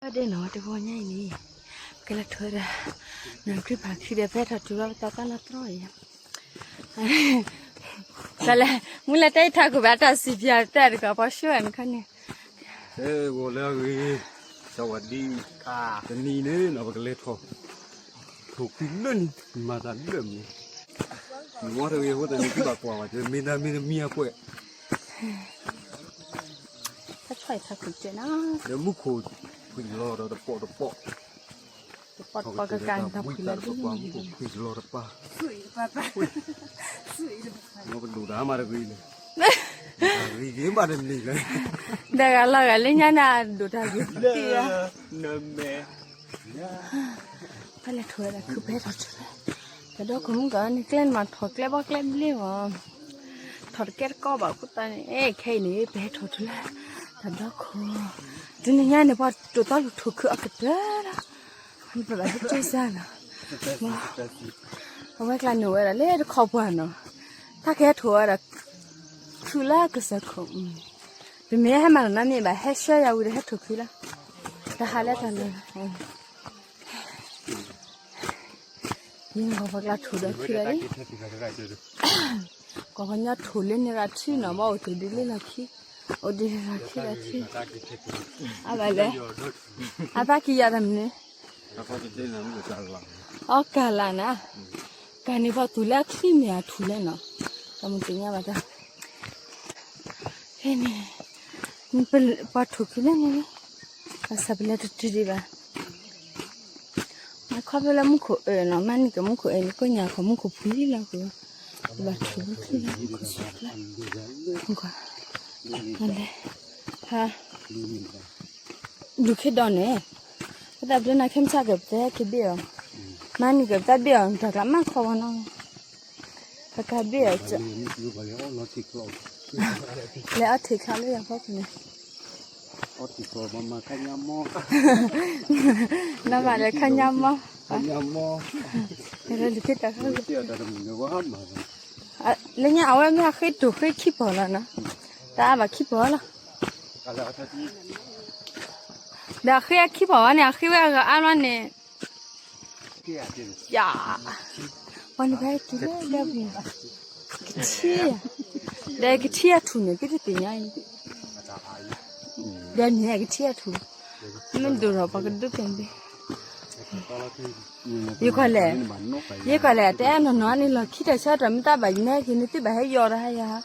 ဒ်နီၤ တဂီၤညါအံၤန့ၣ် ပကလဲၤထိးဝဲဒၣ် နီၢ်ကြံဖးခံဒီး ပဟဲထီၣ်တုၤဘၣ်ပသးတၢ်လီၤတြီအံၤ တၢ်လဲၣ် မုၢ်လၢတၢ်အံၤထးကွံာ်ဘၣ်တၢ်စံးပၠးတၢ်တကပီၤဆှၢနခါန့ၣ် အဲ ဂီၤလၢအဂ့ၤ စဝၤဒံ တနံၤန့ၣ်နီၤ ပကလဲၤထီၣ် ထိၣ်ခွံလၢန့ၣ် မၤသးလၢမ့ၢ် မ့ၢ်ဝဲတဂ့ၤအဃိသတးန့ၣ် သုဘၣ်ကွၢ်ဘၣ် မ့ၢ်တၢ်မ့ၢ်တမံၤအကွဲး တၢ်ဆီၣ်အံၤထးခွံကဲနီၤ လၢမူခိၣ်ခွံလီၤဒီးတပီၢ်တပီၢ် တပီၢ်တပီၢ်ကကၤန့ၣ် တၢ်ခွံလီၤဒ် မူခိၣ်ခွံလီၤတပၢ် မ့ၢ်ပဒိၣ်တၢ်မၤတဂ့ၤလဲၣ် တၢ်ဂ့ၤက့ၤဘၣ်တန့ၢ်လဲၣ် ဒီးဂၤလီၤဂာ်လၢညါန့ၣ် ဒိၣ်တၢ်ဂ့ၤတံၢ်ဧါ နမဲ ဖဲလဲၣ်ထိးဝဲဒၣ်ခုဖဲထီၣ်ထီၣ်လဲၣ် တၢ်ဒီခိၣ်မုၢ်ကီးန့ၣ် ကျဲန့ၣ်မးထီၣ်ကျဲဘီကျဲဘျ့မး ထီၣ်တကဲတကီဘၣ်အဃိသတးန့ၣ် အဲ ခဲအံၤန့ၣ် ပဟဲထီၣ်ထီၣ်လဲၣ် တၢ်ဒီခိၣ် တနံၤညါန့ၣ် ပှၤတိၢ်သီလူၤထိၣ်ခုအကတၢၢ်လီၤ ပဘၣ်ဟဲကၠိစၢ်နီၤ အဝဲကျါန့ၣ်ဝဲဒၣ်လၢတခီပှၤနီၤ တၢ်ကဟဲထိၣ်ဝဲဒၣ် ခုလၢကစၢၢ်ခိၣ် ပမ့ၢ်ဟဲမၤလီၤနါမ့ၢ်ဘၣ် ဟဲဆှၢယၤဝံၤဒီးဟဲထိၣ်ခုလီၤ တဟးလၢတၢ်လီၤ ယံၤဂီၤပှၤကျါထိၣ်ဒီးခုလီၤလံ ကီၢ်ပှၤကညီထိၣ်လၢန့ၣ်ရၤထံနီၤ ဘၣ်အိၣ်တ့ၢ်ဒ်လၢလီၢ်ခံ အိၣ်ဒ်လီၢ်ခံလီၢ်ခံ အဘၣ်လဲၣ် အသးကံၢ်ယၤတမနုၤ အီကၢ်လၢ်နၤ ကၢ်န့ၣ်ပှၤသူၣ်လၢအချံမ့ၢ်အထူၣ်လဲၣ်နီၤ တၢ်မုၢ်တညါဘၣ်တၢ် ဖဲန့ၣ် ပှၤထိၣ်ခုလၢန့ၣ်လံ ဘၣ်ဆၣ်ပလဲၤတတုၤဒံးဘၣ် မၤခီဖျိလၢမူခိၣ်အၢနီၤ မၤန့ၢ်က့ၤမူခိၣ်အၢနီၤ ကိးညါခီမူခိၣ်ဖှံလီၤကီး ဘၣ်ထိၣ်ဘၣ်ချံလီၤ မူခိၣ်ဆူၣ်ကျါ လဲၤ ဟါ ဒုးခ့ဒီးန့ၣ် ပတၢ်ဘျုးနၤခဲမုၢ်ဆါက့ၤ ပတဟဲက့ၤဘ့ၣ်အီၤ မၤန့ၢ်က့ၤပတၢ်ဘ့ၣ်အီၤ တၢ်ကျါမးခီဝဲနီၤ ပကဘ့ၣ်အီၤ လဲၤအီထံးချီလၢယၤဖီခိၣ်န့ၣ် နမၤဒီးခါညါမီၢ် လၢခံတၢ် လၢညါအဝဲမ့ၢ်အဃ့တိၢ်ဃ့ခံပီၢ်လီၤနီၤ တၢ်အါဘၣ်ခံပီၢ်လီၤ ဒီးအဃ့အခံပီၢ်ဘၣ်န့ၣ် အဃ့ဝဲအဂၤအါမးန့ၣ် ယၤ ပှၤန့ၣ်ဖဲတုၤလၢဒၢပူၤ ကထံၣ် ဒီးကထံၣ်အထူၣ်န့ၣ် သုတသ့ၣ်ညါအံၤ ဒီးန့ၣ်ကထံၣ်အထူၣ် မ့ၢ်ဒိၣ်ထီၣ်ပှၤကဒုးပဲာ်ဘ့ၣ် ယကွၢ်လဲၣ် ယကွၢ်လဲၣ် တအဲၣ်နီၢ်နီၢ်န့ၣ်လီၤခံတၢ်ဆၢတၢ်မ့ၢ်တၢ်ဘၣ်ယနဲက့ၤန့ၣ် သုဘၣ်ဟဲယီၤတဟါယၤ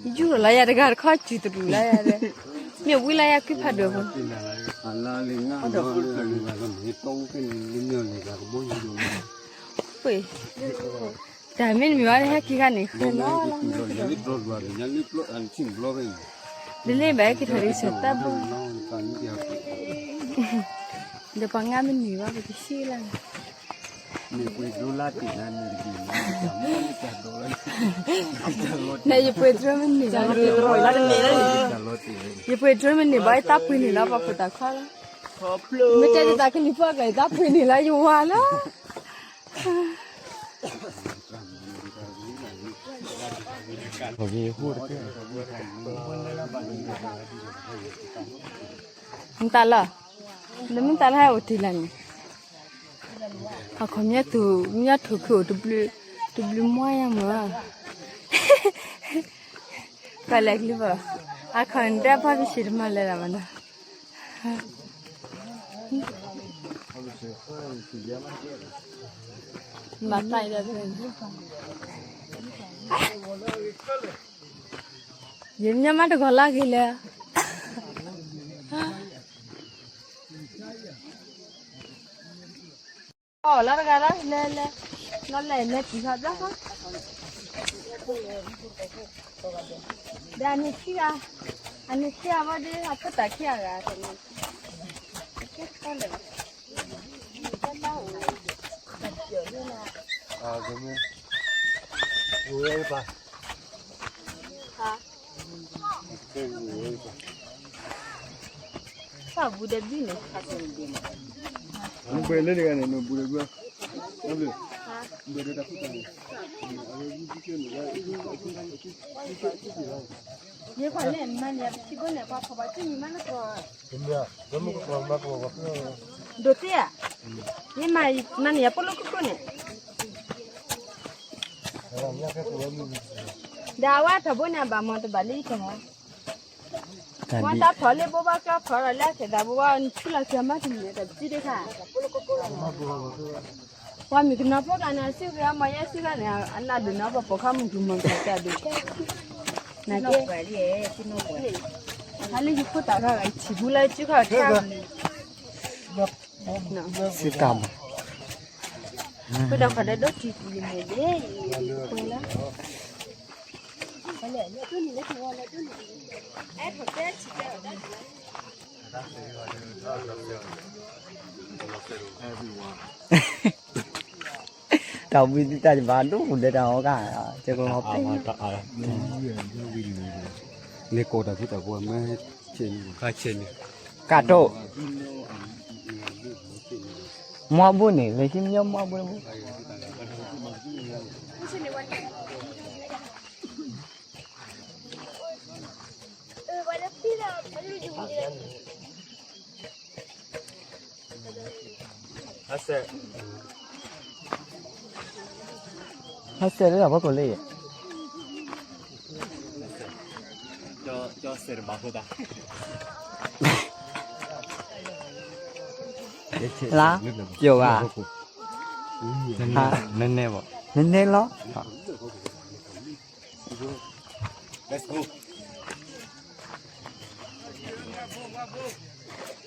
ယူၢ်လီၤယၤတဂၤတခီ စုတရူးလီၤယၤ မ့ၢ်ဝံလီၤယၤကွံဖးဒိၣ်ဖိ တၢ်မ့ၢ်တမံၤဝဲဟဲက့ၤခါန့ၣ် ဃဲလီၤလီၤ ဒ်န့ၣ်ဘၣ်ဟဲက့ၤထီၣ်ဒ်ဆၢတၢ်ဘိ ဒီးပှၤငါမ့ၢ်န့ၢ်ဘၣ် ပကဟံးလၢ် နယပှ့ၤဒြိမ့ၢ်န့ၢ်ဘၣ် ယပှ့ၤဒြိမ့ၢ်န့ၢ်ဘၣ် ယတၢ်ပှ့ၤန့ၢ်လီၤ ပှၤဖိသၣ်ခွါလီၤ မ့ၢ်တဲတၢ်ကလံၤဖိအကျါ ယတၢ်ပှ့ၤန့ၢ်လီၤ ယဝၤလီၤ မတၤလီၤ လၢမတၤလၢဟဲအိၣ်တ့ၢ်လၢန့ၣ် အခီၣ်မ့ၢ်သူ မ့ၢ်ထိၣ်ခုအိၣ်တဘျုး တဘျုးမွါယါမၢ် ပလဲၤကလံၤဘၣ် အခီၣ်န့ၣ်တၢ်ဖီကဆံးတမၤလဲၤလၢၤဘၣ်နီၤ မၤတၢ်အံၤဒီး ယမ့ၢ်မးတဂီၤလၢဂ့ၤလဲၣ် အီၣ်လၢတဂၤလၢ လဲၤလဲၤ လီၤလဲၤလဲၤတံၢ်ဃာ်ဘျီဃီ ဒီးအန့ၣ်ခံဂၤ အန့ၣ်ခံဂၤဘၣ်ဒီး အဖိသၣ်ခံဂၤဂၤ ကဲထီၣ်လဲၣ်ဘၣ် နဘူးဒီးဘုန့ၣ် နဘူးလၢတဂၤန့ၣ် နဘူးဒီးဘု ယခွါန့ၣ် မၤန့ၣ် ပထံဘိန့ၣ် ပှၤဖီၣ်ဘၣ်စုမံၤမးလၢကီး ဒိးသ့ဧါ, ယမၤန့ၣ် ယပိာ်လိာ်ခိၣ်ခိၣ်န့ၣ်, ဒီးအဝဲထီဘိန့ၣ် အဘၣ်မၤတဘၣ်လၢယထီၣ်, ဝဲတၢ်ဖီၣ်လၢဘိဘၣ်ကျီဖီၣ်ဒီးလၢအကဲသးဘိဝဲ ဆူလီၤကမၤတမံၤန့ၣ် တၢ်ပစုဒ့ခါ ပှၤမုၣ်ကနီၤဖိကျါန့ၣ် အစုဂ့ၤအမၤယဲစုဂ့ၤန့ၣ် အနၢ်ဒုးန့ၣ် ပပိာ်ခါမုၣ်ကမၤကတၢၢ်ဒုး, နာ်က့, ဟါလၢယခိၣ်တၢ်ခါဂၤ ယထံၣ်ဘူးလၢစုခါဆါ, စတၢ်မး, ဃုဒီးခီဒီးဒိးထံၣ်ပူၤယမဲာ်ဒ့ၣ်, ယခွဲလၢ တၢ်ဝံတၢ်ယဘၣ်ဒိၣ်ပူၤလၢတၢ်အီၣ်ကၢ်, ကဲကီၢ်ဟီၣ်ဖဲ, န့ၣ်ကိးတၢ်ဖုတၢ်ဖိမ့ၢ်, ကၢ်တိၢ်, မွၤဘူၣ်န့ၣ် လၢဟံၣ်မညီမွၤဘူၣ်လၢဘူၣ် ဟဲစဲးလၢအဖီခိၣ်လံ, လါ, ပျိာ်ဘၣ်, နနဲလီၤ. လီၤ, လီၤပျိာ်ဘၣ်.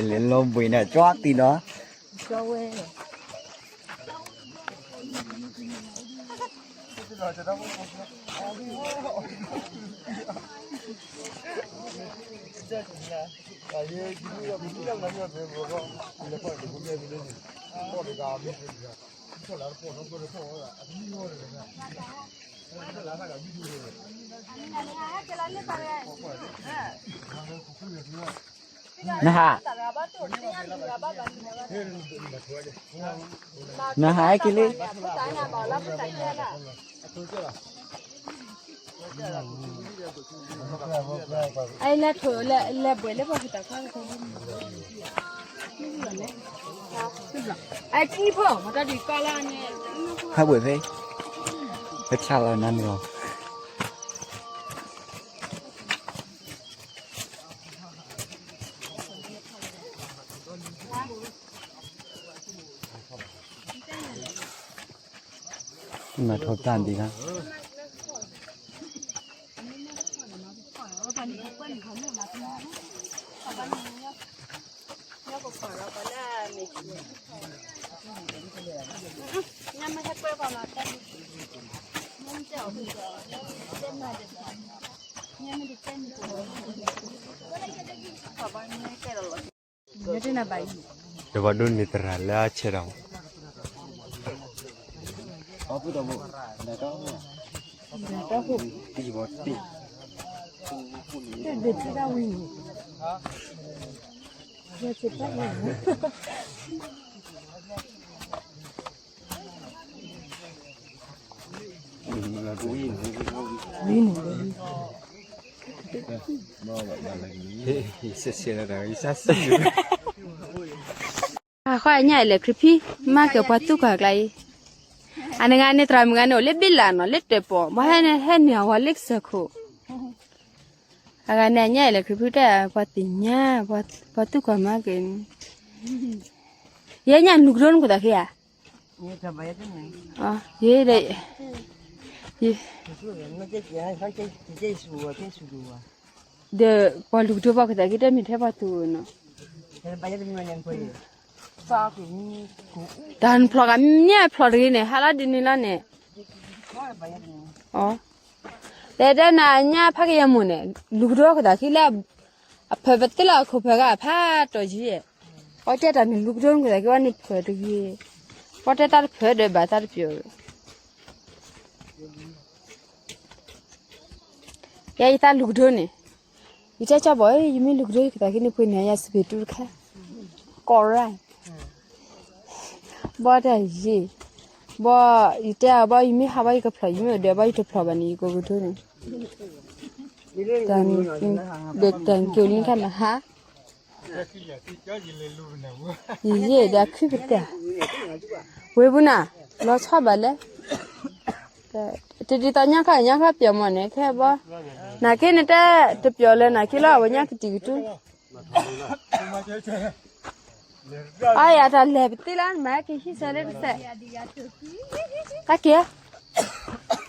လီၤဘှံးန့ၣ် ကၠီတံၢ်နီၤ. နဟး, နဟးက့ၤလံ. အလဲၤထိၣ်လဲၤဘှဲးလၢပှၤကတၢၢ်ခါ, အထံဖိမတၤဒုးကီလၢန့ၣ်, ဟဲဘှဲးဖဲ, ပဆါလီၤနၤန့ၣ်လီၤ. မၤထီၣ်တၢ်ဒံးခါ. ဒီးပှၤဒိးန့ၢ်သရၣ်လၢအဆဲးဒီး, အဃိအညါအံၤလဲၤခရံာ်ဖံး မၤက့ၤပှၤသူၣ်ကီၢ်ကျါအံၤ, အနဂၤန့ၣ် သရၣ်မုၣ်ဂၤန့ၣ် အိၣ်လၢဘ့လးနီၤ လၢတၢၣ်ပီၣ် ဘၣ်ဟဲန့ၣ် ဟဲနုာ်အဝၤလၢကစၢၢ်ခိၣ်, အဂၤန့ၣ် အညါအံၤလဲၤခရံာ်ဖံးတဲ ပှၤသ့ၣ်ညါ ပှၤသူၣ်ကီၢ်မၤက့ၤန့ၣ်, ယဲညါလူၤကဒိနခိၣ်သးခံဧါ, ယဲဒီး ဒီးပှၤလူၤကဒိပှၤခိၣ်သးခံ တမ့ၢ်ထဲပှၤသူၣ်နီၤ, တၢ်နဖျီၣ်ဂၤမ့ၢ်ဖျီၣ်တဂ့ၤန့ၣ် ဟးလီၤဒ်န့ၣ်လီၤန့ၣ်, တဲတဲနၤညါဖးကယဲၢ်မိၢ်န့ၣ် လူၤကဒိခိၣ်သးခံလၢ အဖၢပသ့လီၤအခိၣ်ဖၢဂၤဖးတီၤယံၤ, ပှၤတဲတၢ်န့ၣ်လူၤကဒိန့ၣ် ကသးက့ၤဝဲန့ၣ်ဖၢၣ်တဂ့ၤ, ပှၤတဲတၢ်တဖၢၣ်ဒီးဘၣ်တၢ်တပျီၤလီၤ. ယဲယတၢ်လူၤကဒိန့ၣ်, ယတဲကၠီဘီၣ် ယမ့ၢ်လူၤကဒိယကသးက့ၤန့ၣ်ပှ့ၤန့ၢ်ယၤစပံးတူတခါ, ကီၢ်ရၢ်, ဘီတၢ်ယ့ၢ်, ဘီယတဲအီၤဘီ ယမ့ၢ်ဟးဘီယကဖျီၣ် ယမ့ၢ်အိၣ်ဒီးဘီယတဖျီၣ်ဘၣ်န့ၣ် ယကကဒိန့ၣ်, ဒီးတၢ်က့ၤလံခါန့ၣ်ဟး ယယဲၢ်ဒီးခုပတဲ, ဝ့ၢ်ပူၤနၤ, လီၤဆီဘၣ်လဲၣ်, တဒ်သိးညါခါညါခါပျီၤမီၢ်န့ၣ် ခဲဘီ, နာ်က့န့ၣ်တဲ, တပျီၤလၢနာ်က့လီၤ အဝဲညါကတံာ်ကတူၢ်, အယၤတၢ်လဲၤပသ့လီၤ နမၤက့ၤဟံၣ်ဆၢလၢတစဲး, တၢ်က့ၤ,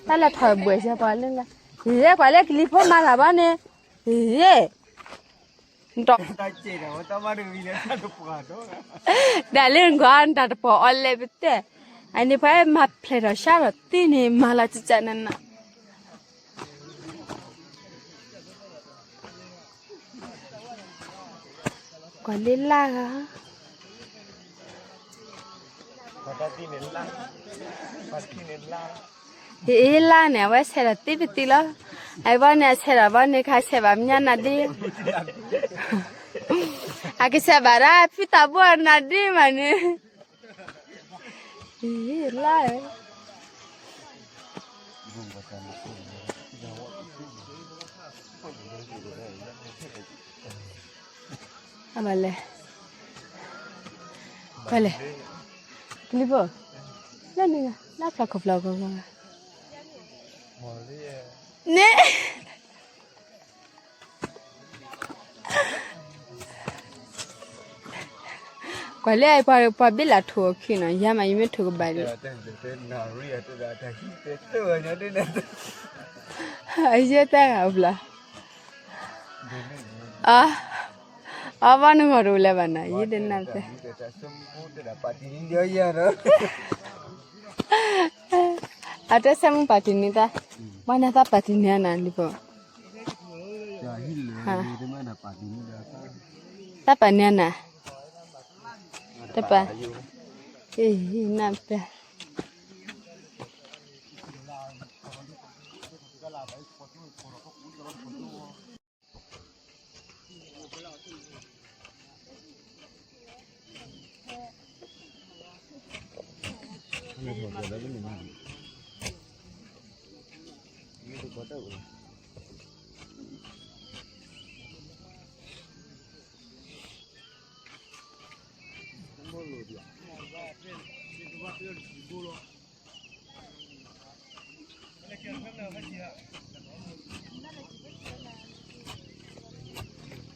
တၢ်လဲၤထီၣ်ဘှဲးစဲပှၤလၢလၢ, ယဲၢ်ကွၢ်လၢကလံၤဖိမၤတၢ်ဘီန့ၣ်, ယဲၢ် ဒၣ်လၢနကွၢ်နတၢ်တပီၤအီၤလဲၣ်ပတဲ, အန့ၣ်ပှၤမၤဖျဲးထီၣ်ရှါထီၣ်သ့န့ၣ် မၤလီၤကကနန, ကွၢ်လၢလၢ်ဂၤ, အ့လၢ်န့ၣ် အဝဲဆဲးဒီးသ့ပသ့လီၤ, အဘီန့ၣ် အဆဲးဒီးဘီန့ၣ် ကဆဲးဘၣ်မညါနၤဒ့, အကဆဲးဘၣ်ဒၣ်ဖုသးဘိအနၤဒ့မးန့ၣ်, အ့လၢ် အမၤလဲၣ်, ကွၢ်လဲၣ်, ကလံၤဖိ, လၢန့ၣ်, လၢဖျီခိၣ်ဖျီခိၣ်, န့ၣ် ကွၢ်လၢပှၤဘ့ၣ်လၢထိၣ်အခံနီၤ, ယၤမးယမ့ၢ်ထိၣ်ကဘၣ်ဒံး, အယဲၢ်တၢ်ဂၤဘျီ, အဘၣ်နဂီၢ်တအိၣ်လၢၤဘၣ်နီၤ, ယဒ်နၢ်ပၢၢ်, အတဲဆၢမုၢ်ပာ်တံၢ်န့ၢ်တၢ်, ဘၣ်နသးပာ်တံၢ်န့ၢ်နၤလံဖိ, တၢ်ပာ်န့ၢ်နၤ, တပာ်, နၢ်ပၢၢ် တၢ်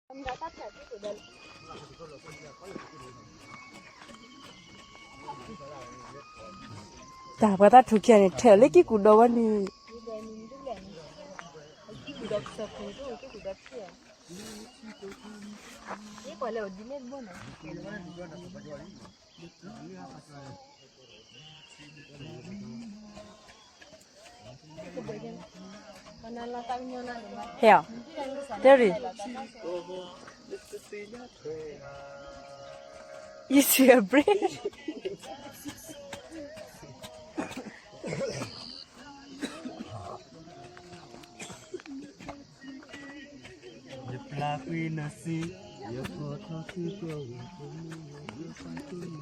ပှၤတၢ်ထူၣ်ခံဂၤန့ၣ် ထဲးလၢကံၢ်ကူၣ်ဒီဝဲန့ၣ်, ဟဲအီၤ, တဲရံ, you see a brain? ယပျၢ်ကွံာ်နစ့, ယကိးထီၣ်က့ၤပှၤဝဲၢ်ဖိမုၣ်,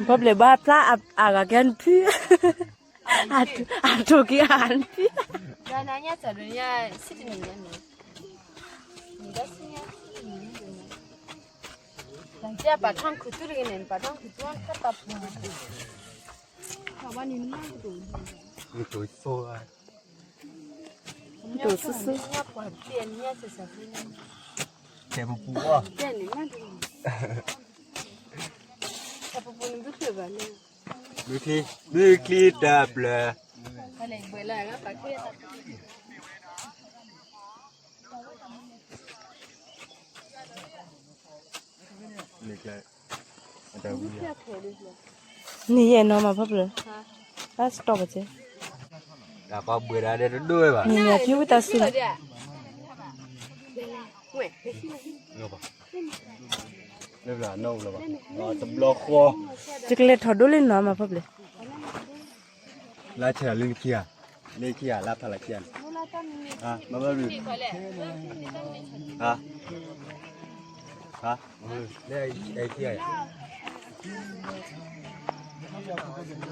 ဘၣ်ဘျဲးဘၣ်ဖျါအဂၤကဲနဖု, အထိၣ်က့ၤအဂၤနဖု. တၢ်ပာ်ထီၣ်ခူသူၣ်တဂ့ၤန့ၣ် ပာ်ထီၣ်ခူသူၣ်ခါတၢ်ပူၤ, ပူၤ, ဆဲးပူၤပူၤ, ဆဲးပူၤပူၤန့ၣ် ဘုဖျၢၣ်ဘၣ် ချံ, လွံၢ်ချံတၢ်ဘျၢၣ်. န့ၣ်ယဲၢ်နီၤမးဖီပျၢၣ်, အစတီၢ်ပက့ၤ, တၢ်ကီဘှံးဒၣ်ဒဲးတဒိဝဲဘၣ်, န့ၣ်မ့ၢ်အဖံဝံသးစူၤလီၤ, တဘျီဃီ, ယကလဲၤထီၣ်ဒိလၢနီၤမးဖီပျၢၣ်. လါဆဲးလၢခံဂၤ, လၢခံဂၤ လါဖးလၢခံဂၤန့ၣ်, မဘၣ်ရူ, ဟါ, လၢခံဂၤယ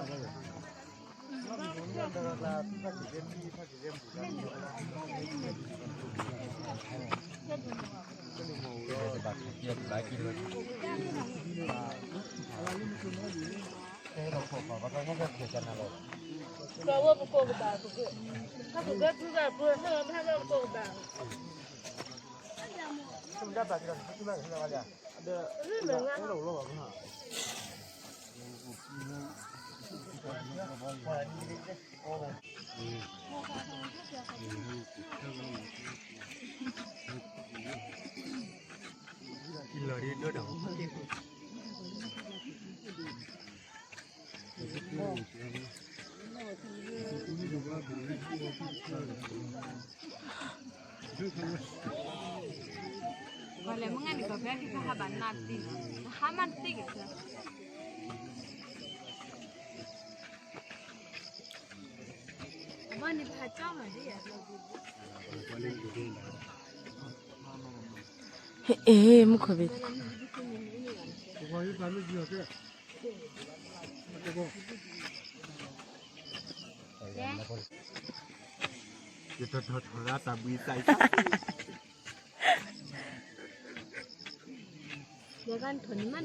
ၤ. မူခိၣ်ဘ့ၣ် ယထီၣ်ထီၣ်ထီၣ်လၢတၢ်ဘှံးသးအံၤ, ယကထီၣ်န့ၣ်မ့ၢ်န့ၣ် ယတထီၣ်ထီၣ်လံ, ထီၣ်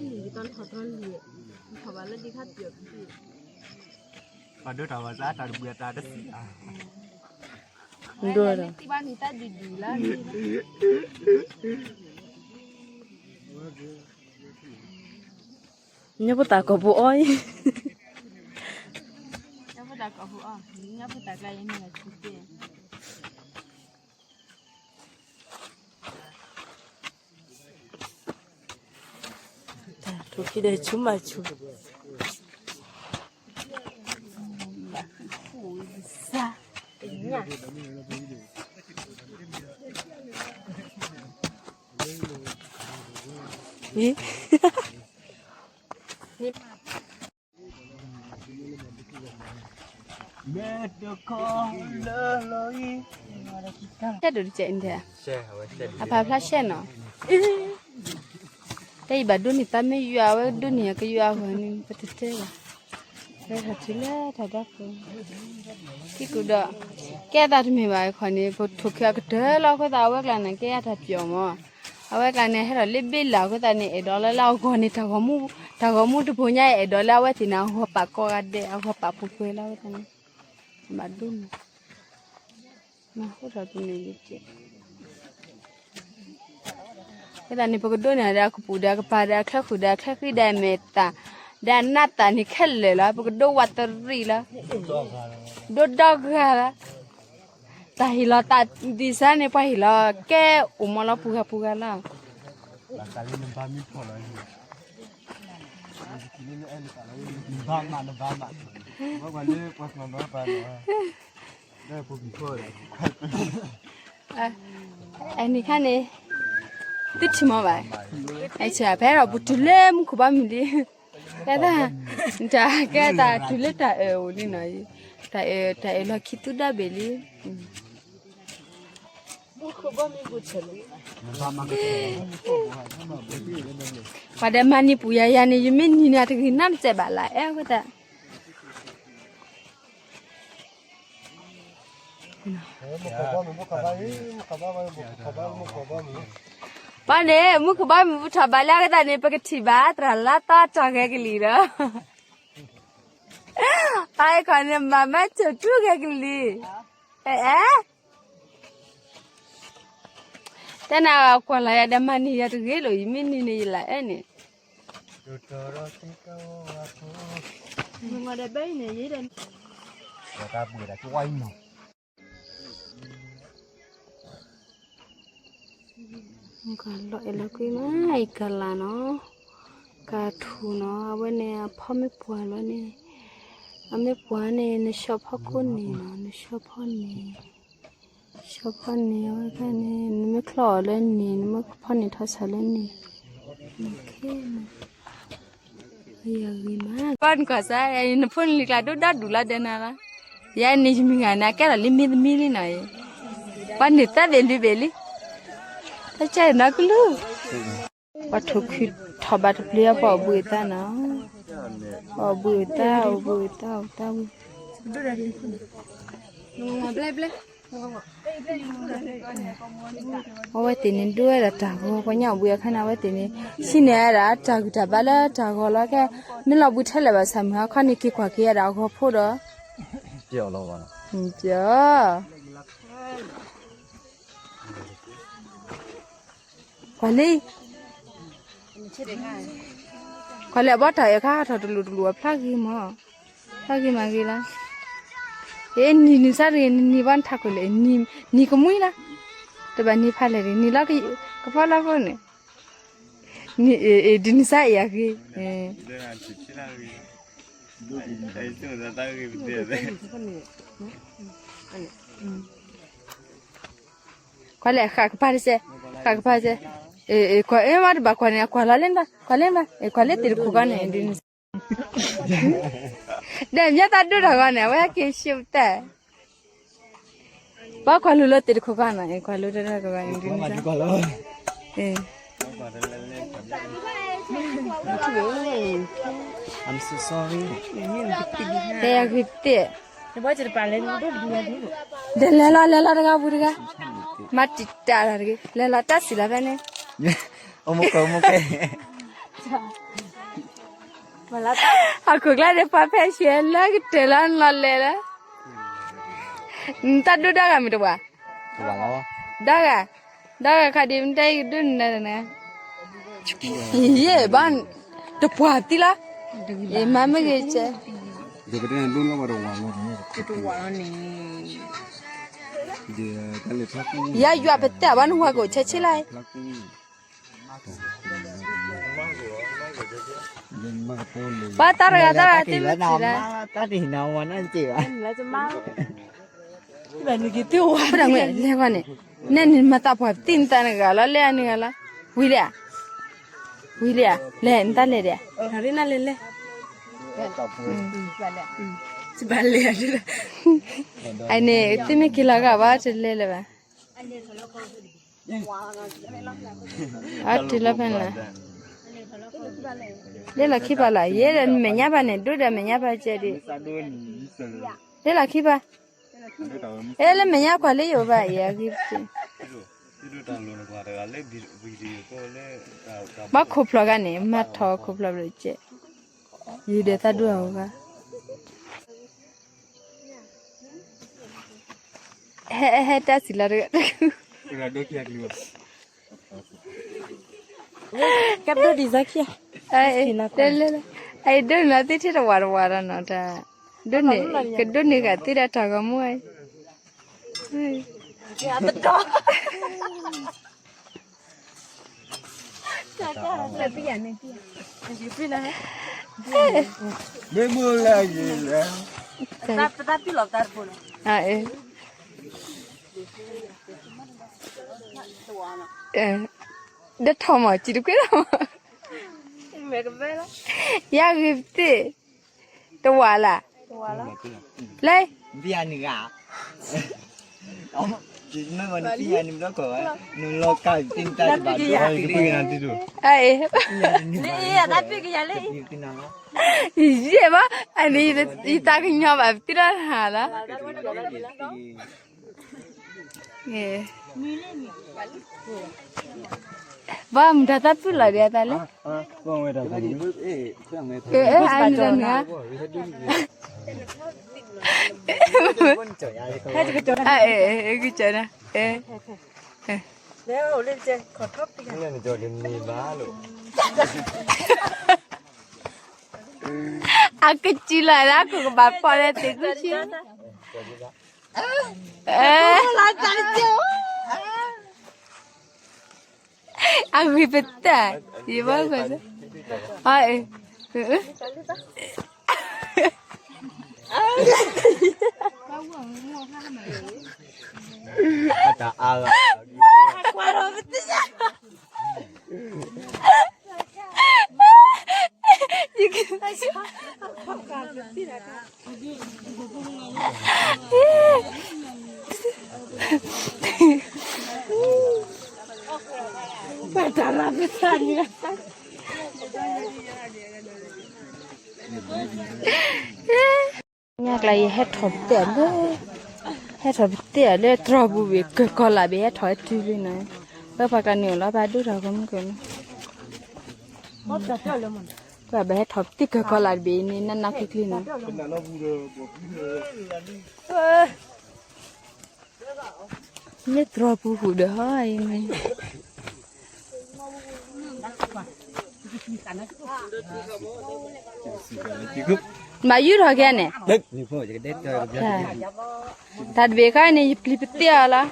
ဘၣ်လၢဒ်ခါပျီၢ်ပျီၢ်, ပှၤဒိတၢ်ဝဲသးတၢ်တဘှံးအတၢ်တသံၣ်, ဒိၣ်ဒီး ညၣ်ဖိသၣ်ကိာ်ပူၤအီၤအံၤ, ညၣ်ဖိသၣ်ကိာ်ပူၤအီၤ, ညၣ်ဖိသၣ်ကျါအံၤန့ၣ်လီၤဆူက့, ထူၣ်ခံဒီးဆူမၤဆူၣ် ရှဲဒိၣ်တကဲးအံၤ, အဖးဖျါရှဲနီၤ, တၢ်အံၤဘၣ်ဒိးန့ၢ်သးမ့ၢ်ယွၤ, အဝဲဒိးန့ၢ်ကယွၤအဂီၢ်န့ၣ် ပတတဲဘၣ်, ဝဲထီၣ်တုၤလၢတၢ်ဒၣ်ပူၤ, ခံကူဒီး ကဲသးတမ့ၢ်ဘၣ်ခီန့ၣ် ပထိၣ်ခံအကတၢၢ်လီၤအဃိသတး အဝဲကျါန့ၣ် ကဲအတၢ်ပျီၢ်မး, အဝဲကျါန့ၣ် ဟဲထီၣ်လၢဘ့လးအဃိသတးန့ၣ် အဲၣ်ဒိးလၢလၢအဂီၢ်န့ၣ် တၢ်ဂီၤမူတဘိညါ အဲၣ်ဒိးလၢအဝဲသ့ၣ်န့ၣ်အဂီၢ်ပာ်ကိးဂၤဒဲး အဂီၢ်ပာ်ပူၤကွံာ်လၢအဝဲသ့ၣ်န့ၣ်, ဘၣ်ဒိန့ၣ် အဃိသတးန့ၣ် ပကဒိးန့ၢ်ဒီးအကပူၤဒီးအကပၤဒီးအချၢဃုာ်ဒီးအချၢဃံဒီးအမဲာ်သၣ်, ဒီးအနၢ်သၣ်န့ၣ်ခဲလၢာ်လီၤ, ပကဒိးဝးတရံးလီၤ, ဒိးဒီဂၤလီၤ, တၢ်ဟ့ၣ်လီၤသးဒ်စၢ်န့ၣ် ပှၤဟ့ၣ်လီၤကဲအိၣ်မးလီၤပူၤဂၤပူၤဂၤလီၤ, အန့ၣ်ခါန့ၣ် သုထံၣ်မးဘၣ်, ဖဲဒီးပတုၤလၢမူခိၣ်ဘီမုၢ်လံ, ကဲသး, တၢ်ကဲတၢ်တုၤလၢတၢ်အၢၣ်အိၣ်လံနီၤ, တၢ်အၢၣ် တၢ်အၢၣ်လီၤခံသူဒီဘ့ၣ်လံ, ပှၤဒီးမၤန့ၢ်ပူၤယၤယၤန့ၣ် ယမ့ၢ်နံၤန့ၣ် အတဂ့ၤနီတစဲးဘၣ်လၢအဲၣ်ဝဲသး ပှၤန့ၣ် မူခိၣ်ဘီမုၢ်ပထီၣ်ဘၣ်လၢအဂ့ၢ်သတးန့ၣ် ပကထံၣ်ဘၣ်သရၣ်လါသီတၢ်ဂဲၤကလံၤဒီး အဝဲခီန့ၣ် မၤမၤစၢၤထူဂဲၤကလံၤ, အဲ တဲနၤကွၢ်လၢ်ယၤဒီးမၤန့ၢ်ယၤတဂ့ၤလိာ် ယမ့ၢ်နံၤန့ၣ်ယလၢအဲၣ်န့ၣ်, ဒ်သိးဒီးသ့ၣ်ကဝီၤအဖိ, မ့ၢ်ဒီးဘဲအံၤန့ၣ် ယဲဒီး တၢ်ဘှံးဒီးကဝါအံၤနီၤ ကလီၤအဲၣ်လီၤကွံမး အံၤကလၤနီၤ ကထူနီၤ အဝဲန့ၣ် အဖီမ့ၢ်ပှၢ်လီၤန့ၣ် အမ့ၢ်ပှၢ်န့ၣ် နဆှီဖီခိၣ်န့ၣ်နီၤ နဆှီဖီန့ၣ် ဆှီဖီန့ၣ် အဝဲခါန့ၣ် နမ့ၢ်ချီအီၤလၢန့ၣ် နမ့ၢ်ဖီန့ၣ်ထီၣ်ဆၢလၢန့ၣ် ပှၤနကွၢ်စၢ် နဖိနလံၤကျါဒိၣ်ဒၣ်ဒူၣ်လီၤဒဲနၤလီၤ ယဲန့ၣ်ယမံၤဂၤန့ၣ် အကဲလီၤလံမံသမံလံနီၤ ပှၤန့ၣ်သၢဘ့ၣ်လွံၢ်ဘ့ၣ်လံ တၢ်ကဲနီၤကလုၢ် ပှၤထိၣ်ခုထီၣ်ဘၣ်တပျံၤအီၤ ပှၤအိၣ်ဘှံးအသးနီၤ ပှၤအိၣ်ဘှံးအသး အိၣ်ဘှံးအသး အိၣ်ဘှံးအသးဝံၤ အဝဲသ့ၣ်န့ၣ်ဒိၣ်ဝဲဒၣ်တၢ်ဂီၤ ပှၤညါအိၣ်ဘှံးအခါန့ၣ် အဝဲသ့ၣ်န့ၣ် ဟံးန့ၢ်ဝဲဒၣ်တၢ်ဂုၤတၢ်ဘါလၢတၢ်ဂီၤလီၤ ကဲ မ့ၢ်လီၤဘှံးထဲလဲၣ်ဘၣ်ဆၣ်မုၢ်ဟါခီန့ၣ် က့ၤကွၢ်က့ၤဝဲဒၣ်အဂီၤဖိဒီး ပျီၤ ကွၢ်လံ ကွၢ်လံ အဘီတၢ်အဲၣ်ခါထီၣ်တလူၤတလူၤအဖျါဂ့ၤမး ဖျါဂ့ၤမးဂ့ၤလီၤ အ့ နံၤနံၤစါတဂ့ၤ နံၤဘၣ်နထးခိၣ်လဲၣ် နံၤကမှံလီၤ တဘၣ်နံၤဖးလဲၣ်တဂ့ၤ နံၤလီၤကဖီလီၤဖိန့ၣ် နံၤအ့ ဒ်နံၤစါအံၤအဂ့ၤ ကွၢ်လံ ဃၣ်ကပၤတစဲး ဃၣ်ကပၤတစဲး ကွၢ်အ့ မ့ၢ်တဘၣ်ကွၢ်န့ၣ် ကွၢ်လီၤလၢနသး ကွၢ်လၢနသး ကွၢ်လၢသ့ၣ်တခိၣ်ဂီၢ်န့ၣ် ဒ်န့ၣ် ဒီးမ့ၢ်သးဒိၣ်တၢ်ဂီၢ်န့ၣ် အဝဲက့ၤရှုပ်တၢ် ဘၣ်ကွၢ်လိၤလၢသ့ၣ်တခိၣ်ဂီၢ်န့ၣ် ကွၢ်လိၤတၢ်တဂီၢ်န့ၣ် ဒ်န့ၣ် တဲယၤဂ့ၤတ့ၢ် ဒီးလဲၤလီၤလဲၤလီၤတဂၤပူၤတဂၤ မၤတံာ်တာ်တၢ်တဂ့ၤ လဲၤလီၤတၢ်စံၣ်လီၤဖဲန့ၣ် အခိၣ်ကျါန့ၣ် ပှၤဖဲဆဲးလၢကတၢၢ်လီၤလီၤလဲၤလၢ နတၢ်ဒိၣ်ဒၣ်ဂၤမ့ၢ်တဝၤ ဒီဂၤ ဒီဂၤခါဒ်မ့ၢ်တၢ်အံၤကဒိၣ်နၤနၤ ယဲၢ်ဘၣ် တပှၢ်သံလီၤ ယမၤမ့ၢ်ဂ့ၤကဲ ယဲၢ်ယွၤပတဲဘၣ်နဝၤကအိၣ်ဆဲးဆ့လၢ ပှၤတၢ်တဂၤတၢ်တဂၤသ့ၣ်မ့ၢ်ထံၣ်လၢ ပဒၣ်မ့ၢ်လဲၤဂီၢ်န့ၣ် နဲနမၤသးပှၢ်သံနသးနဂၤလီၤ လဲၤနဂၤလီၤ ဝံၤလံဧါ ဝံၤလံဧါ လဲၤနတၢ်လဲၤဒံးဧါ အန့ၣ် သုမ့ၢ်က့ၤလီၤဂာ်ဘၣ် တလဲၤလၢၤဘၣ် အတုၤလီၤဖဲန့ၣ်လီၤ လဲၤလီၤခံပၤလီၤ ယဲဒၣ်မဲာ်ညါပၤန့ၣ် ဒိၣ်ဒီးမဲာ်ညါပၤကဲဒံး လဲၤလီၤခံပၤ အဲ လၢမဲာ်ညါကွၢ်လၢယအိၣ်ဘၣ် ယၤဂ့ၤပကဲ ဘၣ်ခိၣ်ဖျီၣ်ဂၤန့ၣ် မၤထီၣ်ခိၣ်ဖျီၣ်ဘျီကဲ ယဒဲးသးဒိၣ်အဂၤ ဟဲ ဟဲတၢ်စံးလီၤတဂၤ ကဒိၣ်ဒံးစၢ်ခံ အဒိၣ်န့ၣ်လီၤသ့ၣ်ထဲတဝၤတဝၤဒီးနီၤ တၢ် ဒိၣ်န့ၣ် ကဒိၣ်န့ၢ်ဂၤသ့ၣ်ဒီးတၢ်ဂီၤမူ မ့ၢ်မုၢ်လၢယံၤလဲၣ် ဒီးထီၣ်မး စံးတကွ့လီၤမး ယၤဂ့ၤပသ့ၣ် တဝၤလၢ် လၢ ဘံယၤန့ၣ်ဂၤ မ့ၢ်ဝဲနဘံယၤန့ၣ်ဘျီကီးဝဲ နလီၤကၢ်သ့ၣ်တၢ်တဘၣ်ဒိၣ် အ့ တၢ်ပ့ၢ်ကယၤလၢ ယဲၢ်ဘၣ် အန့ၣ် ယသးကညီၤဘၣ်ပသံလီၤဟးလီၤ ဘၣ်မုၢ်တၢ်သးပူၤလီၤဒံးအသးလၢ အမုၢ်တၢ်န့ၣ် ကကၠီနၤ အ အကစံလီၤဒၣ် ခိၣ်ကဘၣ်ဖီၣ်လၢသ့ၣ်ကူဆံ, အဂ့ၤပတၢ်, ယဘၣ်, အ, ညါကျါယဟဲထီၣ်ပတဲၢ်လၢ, ဟဲထီၣ်ပတဲၢ်လၢတြီၤပူၤဘ့ၣ် ကၢၢ်ကီၤလၢ်ဘ့ၣ် ဟဲထီၣ်ဝဲတုၤလံနီၤ, ပှၤကန့ၢ်အီၤလီၤ ပှၤဒိၣ်ထီၣ်ကမုၢ်ကၢၢ်နီၤ, ပှၤဘၣ်ဟဲထီၣ်ပတဲၢ်ကၢၢ်ကီၤလၢ်တဘ့ၣ်န့ၣ် နးနးကျံၤကျံၤနီၤ မ့ၢ်တြီၤပူၤဃုာ်ဒီးဟီအံၤန့ၣ်, မၤယုၢ်ထီၣ်ကဲန့ၣ်, တၢ်တဘ့ၣ်ဃါန့ၣ် ယပျံၤပတဲအီၤလီၤ,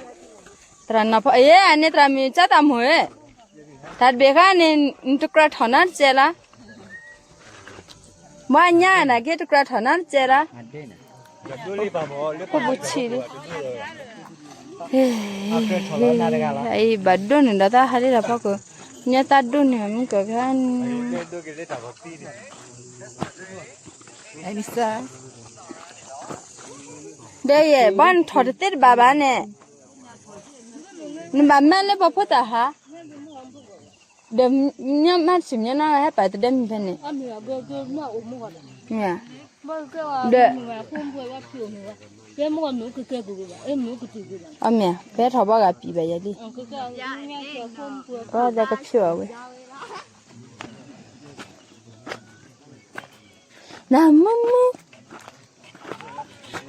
သရၣ်နီၤဖီ, အ့ အန့ၣ်သရၣ်မုၣ်ကၠီတၢ်မိၢ်ဧၢ, တၢ်တဘ့ၣ်ဃါန့ၣ် နတကြၢးထီၣ်နီတစဲးလီၤ မ့ၢ်အညါနာ်က့ တကြၢးထီၣ်နီတစဲးလီၤ, ဖိပူဆံးလံ, အံၤဘၣ်ဒိၣ်န့ၣ်ဒီးတၢ်ဟးလံဒီးဖီခိၣ်, ညါတၢ်ဒိၣ်န့ၣ်မုၢ်ကၢၢ်ခါန့ၣ်, ဒီးယဲ ဘၣ်နထီၣ်တသ့တဘၣ်ဘၣ်န့ၣ်, နဘၣ်မၤလၢပှၤဖိသၣ်ဟါ ဒီးမ့ၢ်မၤတစံးမ့ၢ်နီၤ ဟဲပာ်တဒဲမုၢ်ဖဲန့ၣ်, ဒီး, အမ့ၢ် ပဟဲထီၣ်ဘၣ်ဂၤပံာ်ဘၣ်ယၤလံ, ပှၤသးကဖျိအဝဲ နမုၢ်မုၢ်,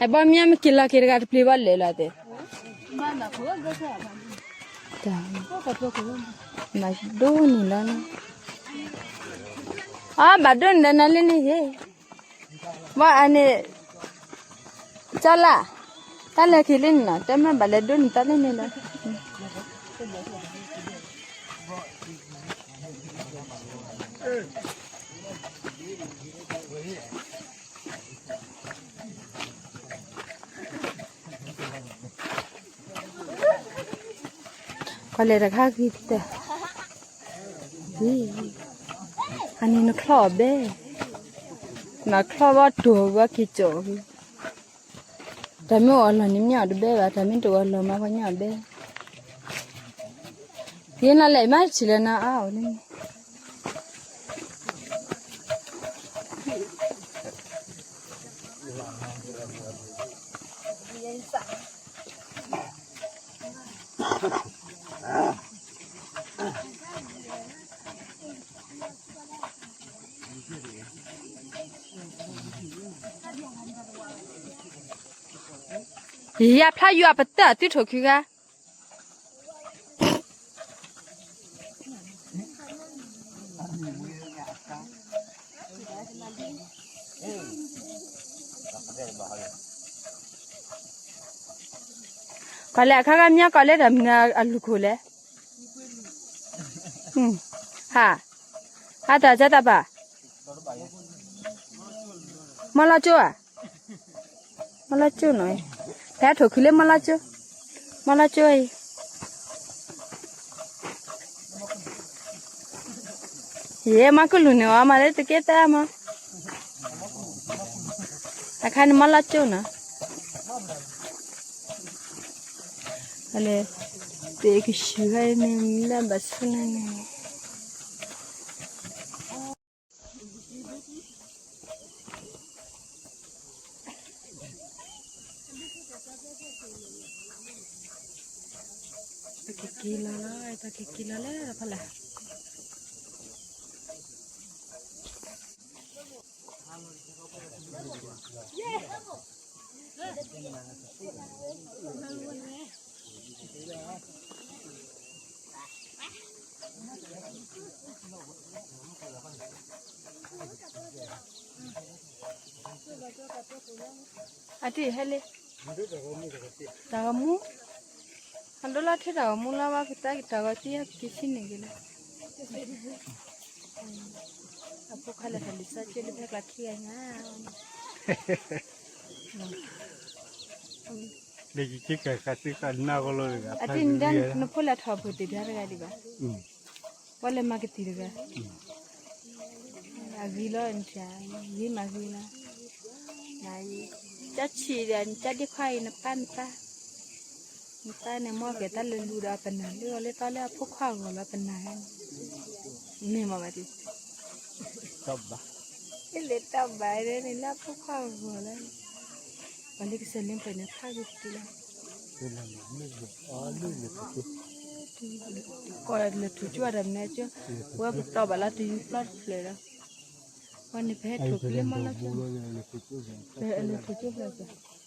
အဘီမ့ၢ်မ့ၢ်က့ၤလီၤက့ၤတဂၤတပျ့ၤဘၣ်လဲၤလီၤ, ဘၣ်ဒိၣ်န့ၣ်လီၤ, အဘၣ်ဒိၣ်န့ၣ်ဒီးနၤလၢန့ၣ်ဟ့ၣ်, ဘၣ်အန့ၣ်, ကၠီလၢ်, တၢ်လဲၤက့ၤလၢန့ၣ်နီၤ တမ့ၢ်ဘၣ်လဲၤဒိၣ်န့ၣ်တၢ်လၢန့ၣ်လီၤ ကလဲၤတခါဂံၢ်တၢၢ်, အန့ၣ်နချီၣ်အီၤဘဲ, နချီၣ်ဘၣ်တိၤဘၣ်က့ၤကၠီၣ်, တၢ်မ့ၢ်အီၣ်လီၢ်န့ၣ်မ့ၢ်အီၤတဘဲဘၣ် တၢ်မ့ၢ်တအီၣ်လီၢ်မးပှၤညီအီၤဘဲ, ယဲနၤလဲၣ်မ့ၢ်ထံၣ်လၢနၤအါအီၤန့ၣ် ယဖျါယွၤပတၢ်သုထိၣ်ခုဂၤ ကီၢ်လဲၣ်အခါခါမ့ၢ်ကီၢ်လဲၣ်တၢ်မနုၤအလူၢ်ခိၣ်လဲၣ်, ဟါ, ဟါတၢ်ကၢတၢ်ပာ်, မီၢ်လီၤကၠိဧါ, မီၢ်လီၤကၠိနီၤ, တၢ်ထိၣ်ခုလၢမီၢ်လီၤကၠိ, မီၢ်လီၤကၠိအံၤ ယဲမၤကလူၢ်န့ၣ်အီၤမၤလၢတကဲတၢ်မး, အခါန့ၣ်မၤလီၤကၠိနီၤ, အလဲၤ, ပကဆူၣ်ဟဲန့ၣ်လၢဘၣ်ဆူၣ်န့ၣ်န့ၣ် ပကက့ၤလီၤလီၤ ပကက့ၤလီၤလၢဖီလာ် Thank you. အတံၢ်ဟဲလံ, တၢ်ဂီၤမူ, အဒိလီၤထံတၢ်ဂီၤမူလီၤ ဘၣ်ပတၢ်က့ၤတၢ်ဂီၤသံ ပက့ၤဆံန့ၣ်က့ၤလီၤ. အဖိခွါလဲၤထီၣ်လံာ်စီဆှံလၢဖဲကျါခံဂၤညါ, လၢယကကဲကးဃးသ့ဃာ်နၢ်ဂီၢ်လီၤတဂၤ အတံၢ်န့ၣ် နဖိလဲၤထီၣ်ဖိတ့ၢ်ဒၣ်တဂၤဒံးဘၣ်, ပှၤလဲၤမၤကသံၣ်တဂၤ အဂ့ၤလီၤ, ဂ့ၤမးဂ့ၤလီၤ, ကၢ်ဆံးဒီး ကၢ်ဒ့ခွါအံၤ နပၢ်နပၢ်, နပၢ်န့ၣ် မ့ၢ်ကဲတၢ်လၢလူဒီးပနၢ်လၢအီၤလၢသီလၢအဖိခွါအဂီၢ်လီၤ ပနၢ်, မ့ၢ်မ့ၢ်ဘၣ်ဒံး, တလဲၤတၢ်ဘၣ်န့ၣ် လၢအဖိခွါအဂီၢ်လီၤ, ပှၤလၢကစၢၢ်လၢပှဲၤန့ၣ် ဖးဂ့ၤတတုၤလီၤ. ကီၢ်လဲၤထူၣ်ကၠိတၢ်မနုၤကၠိ, ဝဲပတီၢ်ဘၣ်လီၤတယုၢ်ပျီတဖျၢၣ်ဒီး, ဝဲန့ၣ်ဖဲထူၣ်ကလ့မီၢ်လီၤကၠိ, လဲၤထူၣ်ကၠိဖျၢၣ်,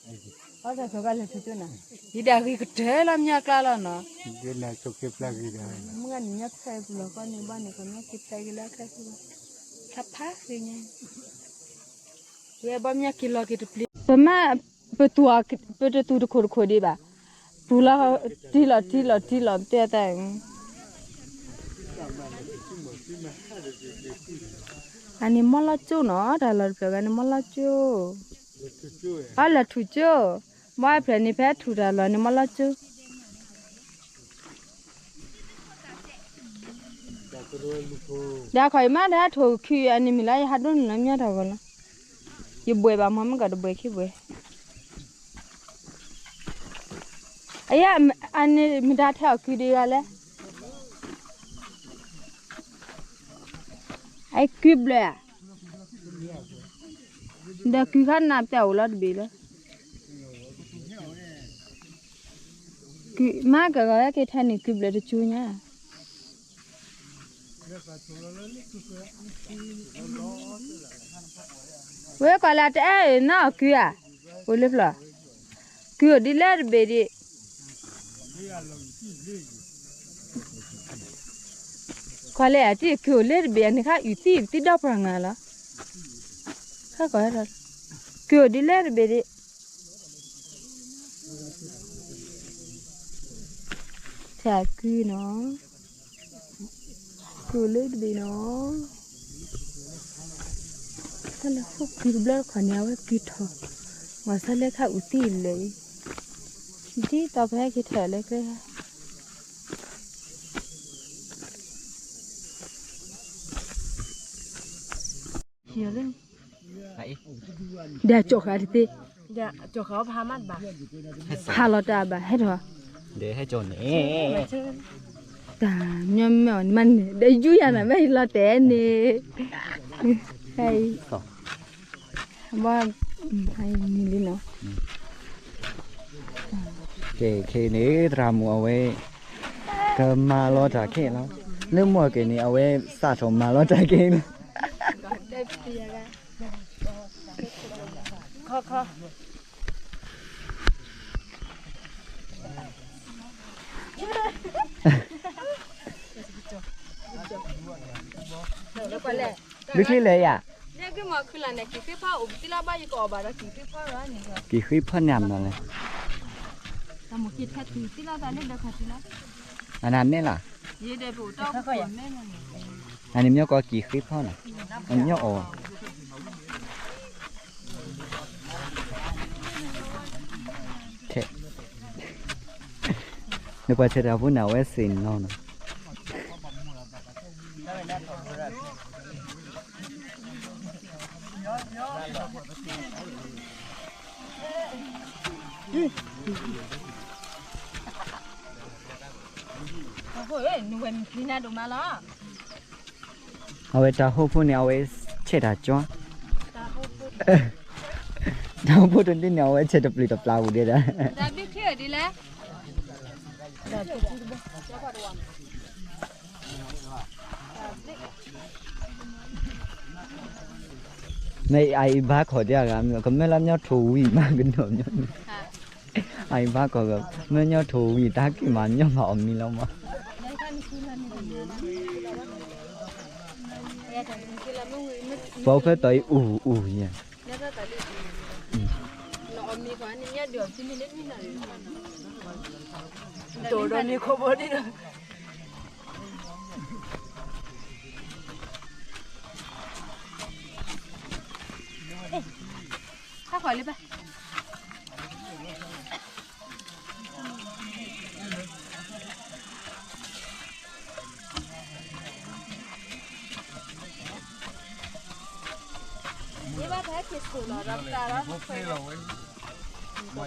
အီၣ်တၢ်ဆိးကါလဲၤထူၣ်ကၠိနၤ, ယဒၣ်ဂ့ၤကတၢၢ်လီၤ မၠၢ်ကျါလီၤနီၤ, မုၢ်ဂၤန့ၣ်မၠၢ်ဖဲပူၤလီၤကီၢ်န့ၣ်ဘၣ်န့ၣ် ကမၠၢ်က့ၤဖဲက့ၤလၢခဲဆူ, ခါဖးဂ့ၤညါ, ဝဲဘီမၠၢ်က့ၤလီၤက့ၤတပျံၤ, ပမ့ၢ်, ပတတူၢ်တခိၣ်တခိၣ်ဒံးဘၣ်, ပူၤလီၤ, တံၢ်လီၤတံၢ်လီၤတံၢ်လီၤတဲတၢ်, အန့ၣ်မီၢ်လီၤကၠိနီၤ တၢ်လီၢ်တဖျၢၣ်ဂၤန့ၣ် မီၢ်လီၤကၠိ, အလဲၤထူၣ်ကၠိ, ဘၣ်ဖျၢၣ်န့ၣ် ဖဲထူၣ်တၢ်လီၢ်န့ၣ် မီၢ်လီၤကၠိ ဒီးခီအံၤမ့ၢ်တဟဲထိၣ်ခုအန့ၣ်မံၤလီၤ ယဟးဒိၣ်န့ၣ်လီၤ မၠၢ်ထီၣ်ဂီၤလီၤ, ယဘှဲးဘၣ်မ့ၢ်မ့ၢ်ကီးတဘှဲးခံဘှဲး, အယဲၢ်, အန့ၣ်မတၤထဲအီၤကုဒံးဂၤလဲၣ်, အကုဘျၢၣ်ဧါ, ဒီးကုခါနၢ်ပတၢ်အိၣ်လီၤတဘ့ၣ်လီၤ, မ့ၢ်ကဂီၤက့ၤထဲန့ၣ် ကုဘျၢၣ်တကၠိညါ ဝဲကွၢ်လၢတအဲၣ်နီၢ်အကုဧါ, အိၣ်လၢဖျီ, ကုအိၣ်ဒ်လဲၣ်တဘ့ၣ်ဒံး, ကွၢ်လၢအတံၢ်ကုအိၣ်လၢတဘ့ၣ်အန့ၣ်ခါအုၣ်သံပသံဒီဖျၢၣ်နၤလီၤ, ခါကွၢ်, ကုအိၣ်ဒ်လဲၣ်တဘ့ၣ်ဒံး, ထဲအကုနီၤ ကုလၢတဘ့ၣ်နီၤ, တၢ်လၢဃိကုတဘျီတခီန့ၣ် အဝဲကုထီၣ်, မၤဆါလၢခါအုၣ်သံလၢာ်အံၤ, ဒ်သိးပဟဲက့ၤထီၣ်လၢကျဲ ဒီးကၠီၣ်ဃာ်တသ့, ဖးလီၤတၢ်ဘၣ် ဟဲထီၣ်, တၢ်မညီမ့ၢ်အီၤန့ၣ်မးန့ၣ် ဒီးယူယၤနၤမ့ၢ်ယလီၤတဲာ်န့ၣ်, ဘၣ်, နံၤလံနီၤ, ကဲ ခဲအံၤန့ၣ် သရၣ်မုၣ်အဝဲ ကမၤလီၤတၢ်ခဲလီၤ, လၢမုၢ်ကဲၤန့ၣ် အဝဲစးထီၣ်မၤလီၤတၢ်ခဲလီၤ. ဘုချ့လဲၣ်ယၤ, က့ၤဃ့ဖီန့ၣ်မနုၤလဲၣ်, အနမ့ၢ်လီၤ, အန့ၣ်မ့ၢ်ကီးက့ၤဃ့ဖီနီၤ, အညီအီၣ် နပှၤဆဲးတၢ်ဖိန့ၣ် အဝဲသ့ၣ်နီၤနီၤ, အဝဲတၢ်ဟိဖိန့ၣ် အဝဲဆဲးတၢ်ကၠီ, တၢ်ဟိဖိတဒုန့ၣ် အဝဲဆဲးတပျုာ်တပျၢ်ပူၤဒဲးဒၣ် မ့ၢ်အအံၤဘၣ်ခီၣ်ဒံးအဂၤမ့ၢ် ကမၢလၢမညီထိၣ်ဝံၤမးကနီၤမညီ, အအံၤဘၣ်ခီၣ် မညီထိၣ်ဝံၤတၢ်က့ၤမးညီမးအီၣ်မံလီၤမး, ပှၤအိၣ်ဖဲတီၤအံၤအူအူယဲၢ် တိၢ်ဒီးန့ၣ်ခိၣ်ဘီဒ်ဒီး ဟဲဃီၤလံဘၣ် ယဘၣ်ဖဲက့ၤ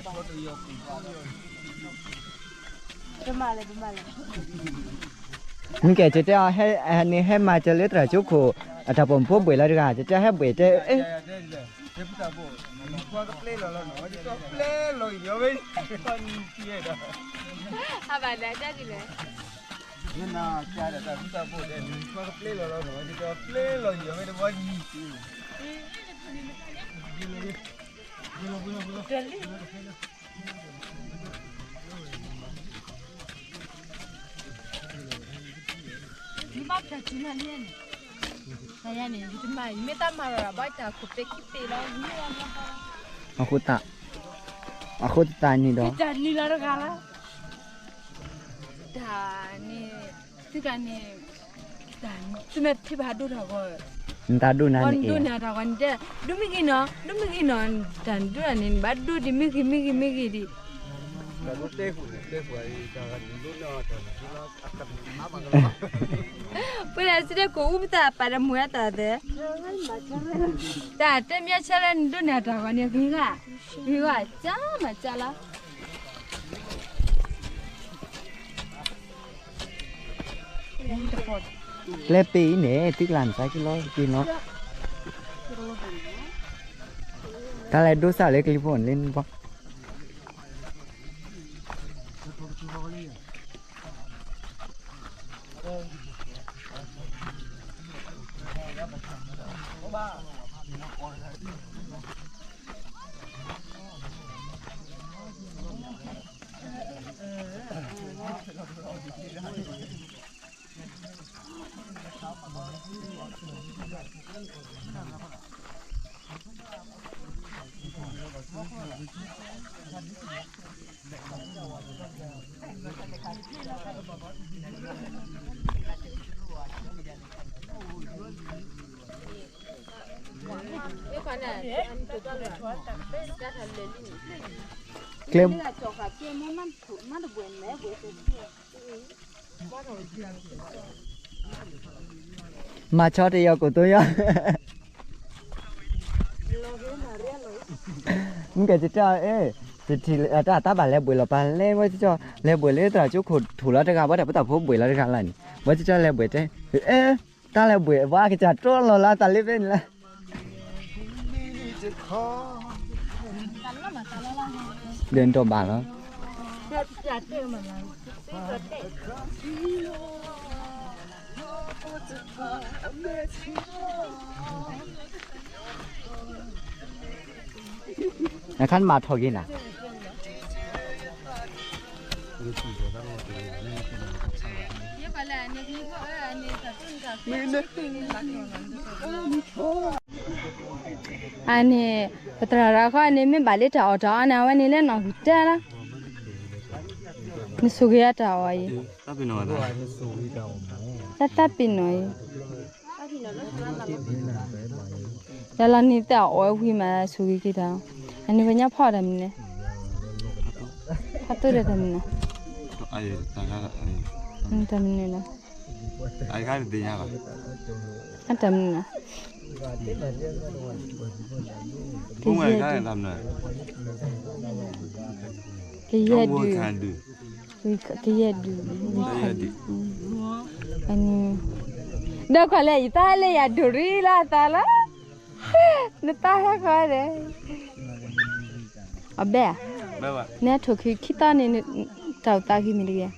ဆိးလီၤဒီးပတၢ်လီၤ မ့ၢ်ကဲ ကတဲအီၤ ဟဲ န့ၣ်ဟဲမၤစၢၤလၢသရၣ်ကၠိခိၣ် အတၢ်ပိာ်မုၣ်ဖိဘှံးလီၤတဂၤ ကတဲဟဲဘှံးတဲ အ့ အဃိသတး အဃိသတးန့ၣ်ဒီး တၢ်နုာ်လီၤတဂၤလီၤ တၢ်န့ၣ် သုတၢ်န့ၣ် သုမ့ၢ်ထံၣ်ဘၣ်ဒိၣ်ထီၣ်ဂီၢ် နတၢ်ဒိၣ်နၤန့ၣ် ဒိၣ်န့ၢ်တၢ်ဂီၢ်န့ၣ်တဲ ဒိၣ်မ့ၢ်ဂ့ၤနီၤ ဒိၣ်မ့ၢ်ဂ့ၤနီၤ တၢ်ဒိၣ်န့ၣ် နဘၣ်ဒိၣ်ဒံးမ့ၢ်ဂ့ၤမ့ၢ်ဂ့ၤမ့ၢ်ဂ့ၤဒံး ပှၤလၢစ့ၢ်ကီးအူပသးပာ်တမုာ်အသးသဲ တၢ်တဲမ့ၢ်ဆၢလၢနဒိၣ်န့ၢ်တၢ်ဂီၢ်န့ၣ် ဂ့ၤဂၤ ဂ့ၤဂၤ ကၢ်မးကၢ်လီၤ ကျဲပ့ၤအံၤန့ၣ် သုကလၤနသးက့ၤလီၤက့ၤလီၤ တၢ်လဲၤဒိစၢ်လၢကလံၤဖိန့ၣ်လံနဘီ ကျဲ မၤဆီတယီၤကိၣ်သိယီၤ မ့ၢ်ကဲတၢ်အဲၣ် တထံၣ်တၢ်တၢ်ဘၣ်လဲၤဘှံးလီၤပာ်လဲၤဝဲတကီၢ် လဲၤဘှံးလၢသရၣ်ကၠိခိၣ်ထူၣ်လီၤတဂၤ ဘၣ်တၢ်ပတၢ်ဖိဘှံးလီၤတဂၤလၢ်န့ၣ် ဝဲတကီၢ်လဲၤဘှံးတဲ အဲ တၢ်လဲၤဘှံး ပှၤကစၢ်တြီလီၤလၢတၢ်လၢဖဲန့ၣ်လၢ ဒ်န့ၣ်တဘၣ်လီၤ အခါနမၤထီၣ်က့ၤနၤ အန့ၣ် ပသရၣ်ရၣ်ခီန့ၣ် မ့ၢ်ဘၣ်လၢတၢ်အီၣ်တၢ်အီန့ၣ် အဝဲန့ၣ်လၢနီၢ်ဂံၢ်တၢလီၤ နဆိၣ်ဂ့ၤအတၢ်အီၣ်အံၤ တၢ်သးပ့ၤနီၣ်အံၤ တၢ်လီၤန့ၣ်တၢ်အီၣ်ဝဲဝံၤမး ဆိၣ်ဂ့ၤက့ၤတၢ် အန့ၣ်ပညါဖီၣ်တၢ်မနုၤလဲၣ် ဖီၣ်တိၢ်ဒီးတၢ်မနုၤ တၢ်မနုၤလီၤ အတၢ်မနုၤ ကယဲၢ်ဒုး ကယဲၢ်ဒုး အန့ၣ် ဒီးခွါလဲၣ် ယတၢ်ဟဲလၢယၤဒိၣ်ရံလၢအသးလီၤ နတၢ်ဟဲဃီဒီး အဘဲၣ် နထိၣ်ခံခံသီန့ၣ် တၢ်အိၣ်သးဂ့ၤမ့ၢ်တဂ့ၤ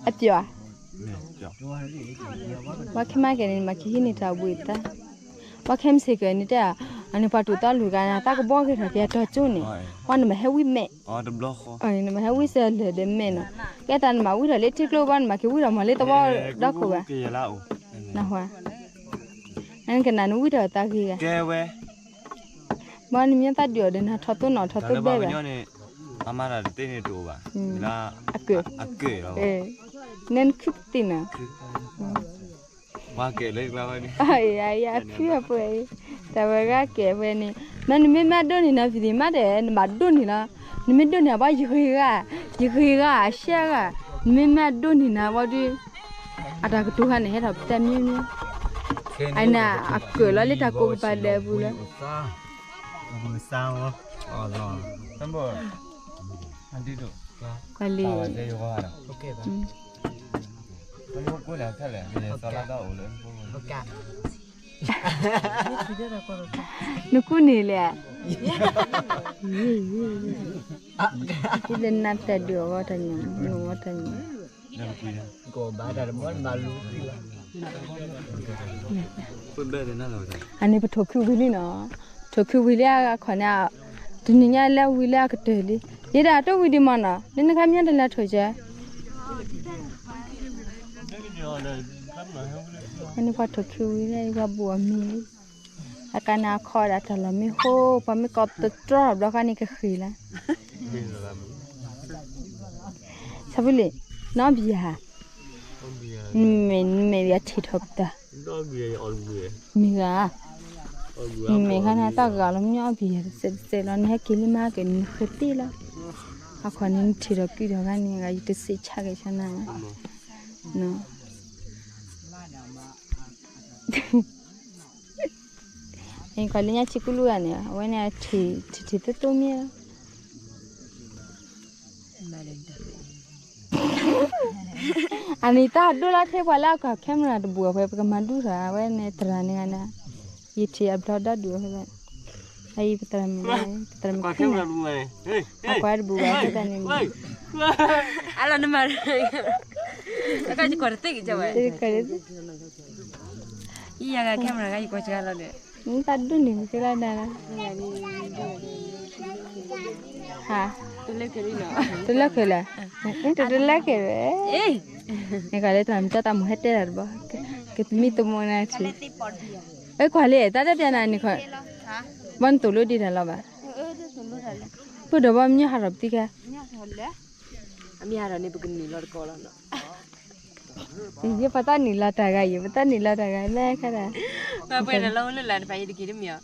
အပျီၤ ပှၤခဲမၤကဲန့ၣ် မၤကဟံးန့ၢ်တၢ်ဘှံးသး ပှၤခဲမုၢ်ဆ့ၣ်ကဲန့ၣ်တဲ အန့ၣ်ပှၤတူၢ်သီလူၤဂၤန့ၣ် သးကဘီဂ့ၤထီၣ်က့ၤအတီၤကၠိန့ၣ် ပှၤနမၤဟဲဝံမဲာ် နမၤဟဲဝံစၢၤလၢာ်ဒီးမဲာ်နီၤ ကဲသးနမၤဝံထီၣ်လၢထံကျိဘၣ် နမၤက့ၤဝံထီၣ်မီၤလၢသဝီဒီခိၣ်ဘၣ် နဟါ နကနၣ်နဝံထီၣ်သးဂ့ၤဂၤ ကဲဝဲ ဘၣ်နမ့ၢ်သးဒုးအီၤဒီးနထီၣ်သိၣ်နီၤထီၣ်သိၣ်ဘဲဘၣ်, အမါတၢ်တသ့န့ၣ်တအိၣ်ဘၣ်, အကၢၣ်, နဲနခုပသ့ၣ်နီၤ, အဖုအပှဲၤ, တၢ်ဝဲဂၤကဲးဝဲန့ၣ်, မ့နမ့ၢ်မၤဒိၣ်န့ၢ်နီၤ ဖံးသ့ၣ်မးဒီး နဘၣ်ဒိၣ်န့ၢ်လီၤ, နမ့ၢ်ဒိၣ်န့ၢ်အဘၣ်ယဂ့ၤဂၤ, ယဂ့ၤဂၤအရှဲဂၤ, နမ့ၢ်မၤဒိၣ်န့ၢ်နၤဘၣ်ဒီး အတၢ်ကတိၤခါန့ၣ် ဟဲထီၣ်ပတၢ်မံမံ, အန့ၣ်အကၢၣ်လီၤလၢတၢ်ကိးကပၤဒဲးပူၤလီၤ, ကွၢ်လံ, နကူၣ်န့ၢ်လဲၣ်, ဒ်လၢနၢ်ပၢၢ်ဒုးအဂီၢ်တၢ်ညါ, နဂီၢ်တၢ်ညါ အန့ၣ်ပထိၣ်ခုဝံၤလံနီၤ, ထိၣ်ခုဝံၤလံအခီၣ်န့ၣ်, တနံၤညါလၢဝံၤလၢအကတၢၢ်လံ, ယဲဒၣ်တဝံၤဒံးမးနီၤ, လၢနခါမ့ၢ်တလဲၤထိၣ်ကဲ, အန့ၣ်ပှၤထိၣ်ခုဝံၤလံ ပှၤဘူးအီၤမံၤလံ, အကါန့ၣ်အခီၣ်ဒၣ်တၢ်လီၢ်မ့ၢ်ဟိ ပှၤမ့ၢ်ကိးတတြီဘျီခါန့ၣ်ကဃံလီၤ ဆၣ်ဖူလံ, နီၢ်ဘံယၤ, နမဲာ်နမဲာ်ယထံၣ်ထီၣ်ပတၢ်, မ့ၢ်ဂၤ, နမဲာ်ခါန့ၣ်တၢ်ဂၤလီၤမ့ၢ်အီၣ်ဘံယၤတစဲးတစဲးလီၤ နဟဲက့ၤလံမးက့ၤနဃဲၤတ့ၣ်လီၤ, အခီၣ်န့ၣ်နထံၣ်ထီၣ်ကုၢ်ထီၣ်ဂၤန့ၣ် ဂၤယတစံးဆၣ်က့ၤဆၣ်နၤ, အံၤကွၢ်လၢညါဆံကူလူဂၤန့ၣ် အဝဲန့ၣ်ထံၣ်ထံၣ်သိသိမ့ၢ် အန့ၣ်တၢ်ဒိၣ်လၢထဲပှၤလၢအကွၢ် camera တဘူးအဖဲ ပကမၤဒူၣ်ထီၣ် အဝဲန့ၣ်သရၣ်န့ၣ်ဂၤန့ၣ် ယထံၣ်အဘျီဒီဒူၣ်အဖဲ အအံၤပသရၣ်မုၣ်လၢ ပသရၣ်မုၣ်ခံန့ၣ် အကွၢ်တဘူးဘၣ်အဃိသတးန့ၣ် အလီၤနမၤ အကကွၢ်တသ့က့ၤဝဲ ယၤဂၤ camera ဂၤ ယကွၢ်စှၤလီၤဒီး နတၢ်ဒိၣ်န့ၣ်ကသ့လီၤဒၣ်လီၤ ဟါ တလၢခဲလၢာ်, တလၢခဲလၢာ်, နကလဲၤတၢ်မတၤတၢ်မူဟဲတဲတၢ်တဘျီ, ကသမံသမိးနၤထံၣ်, အဲကွၢ်လံ တၢ်တပျဲနၤန့ၣ်ခီ, ဘၣ်နသိၣ်လိဒံးတၢ်လီၤဘၣ်, ပဒီးဘၣ်မ့ၢ်ဟးထီၣ်ပသံခဲ, အမ့ၢ်ဟးထီၣ်န့ၣ် ပကနုာ်လီၤတကီလီၤနီၤ ယပတၢ်နုာ်လီၤတၢ်ဂၤအံၤ ပတၢ်နုာ်လီၤတၢ်ဂၤလၢခဲဒၣ်, ပှဲၤဒီးလီၤလၢလၢတဖၣ်ယတက့ၤတမံၤအီၤ,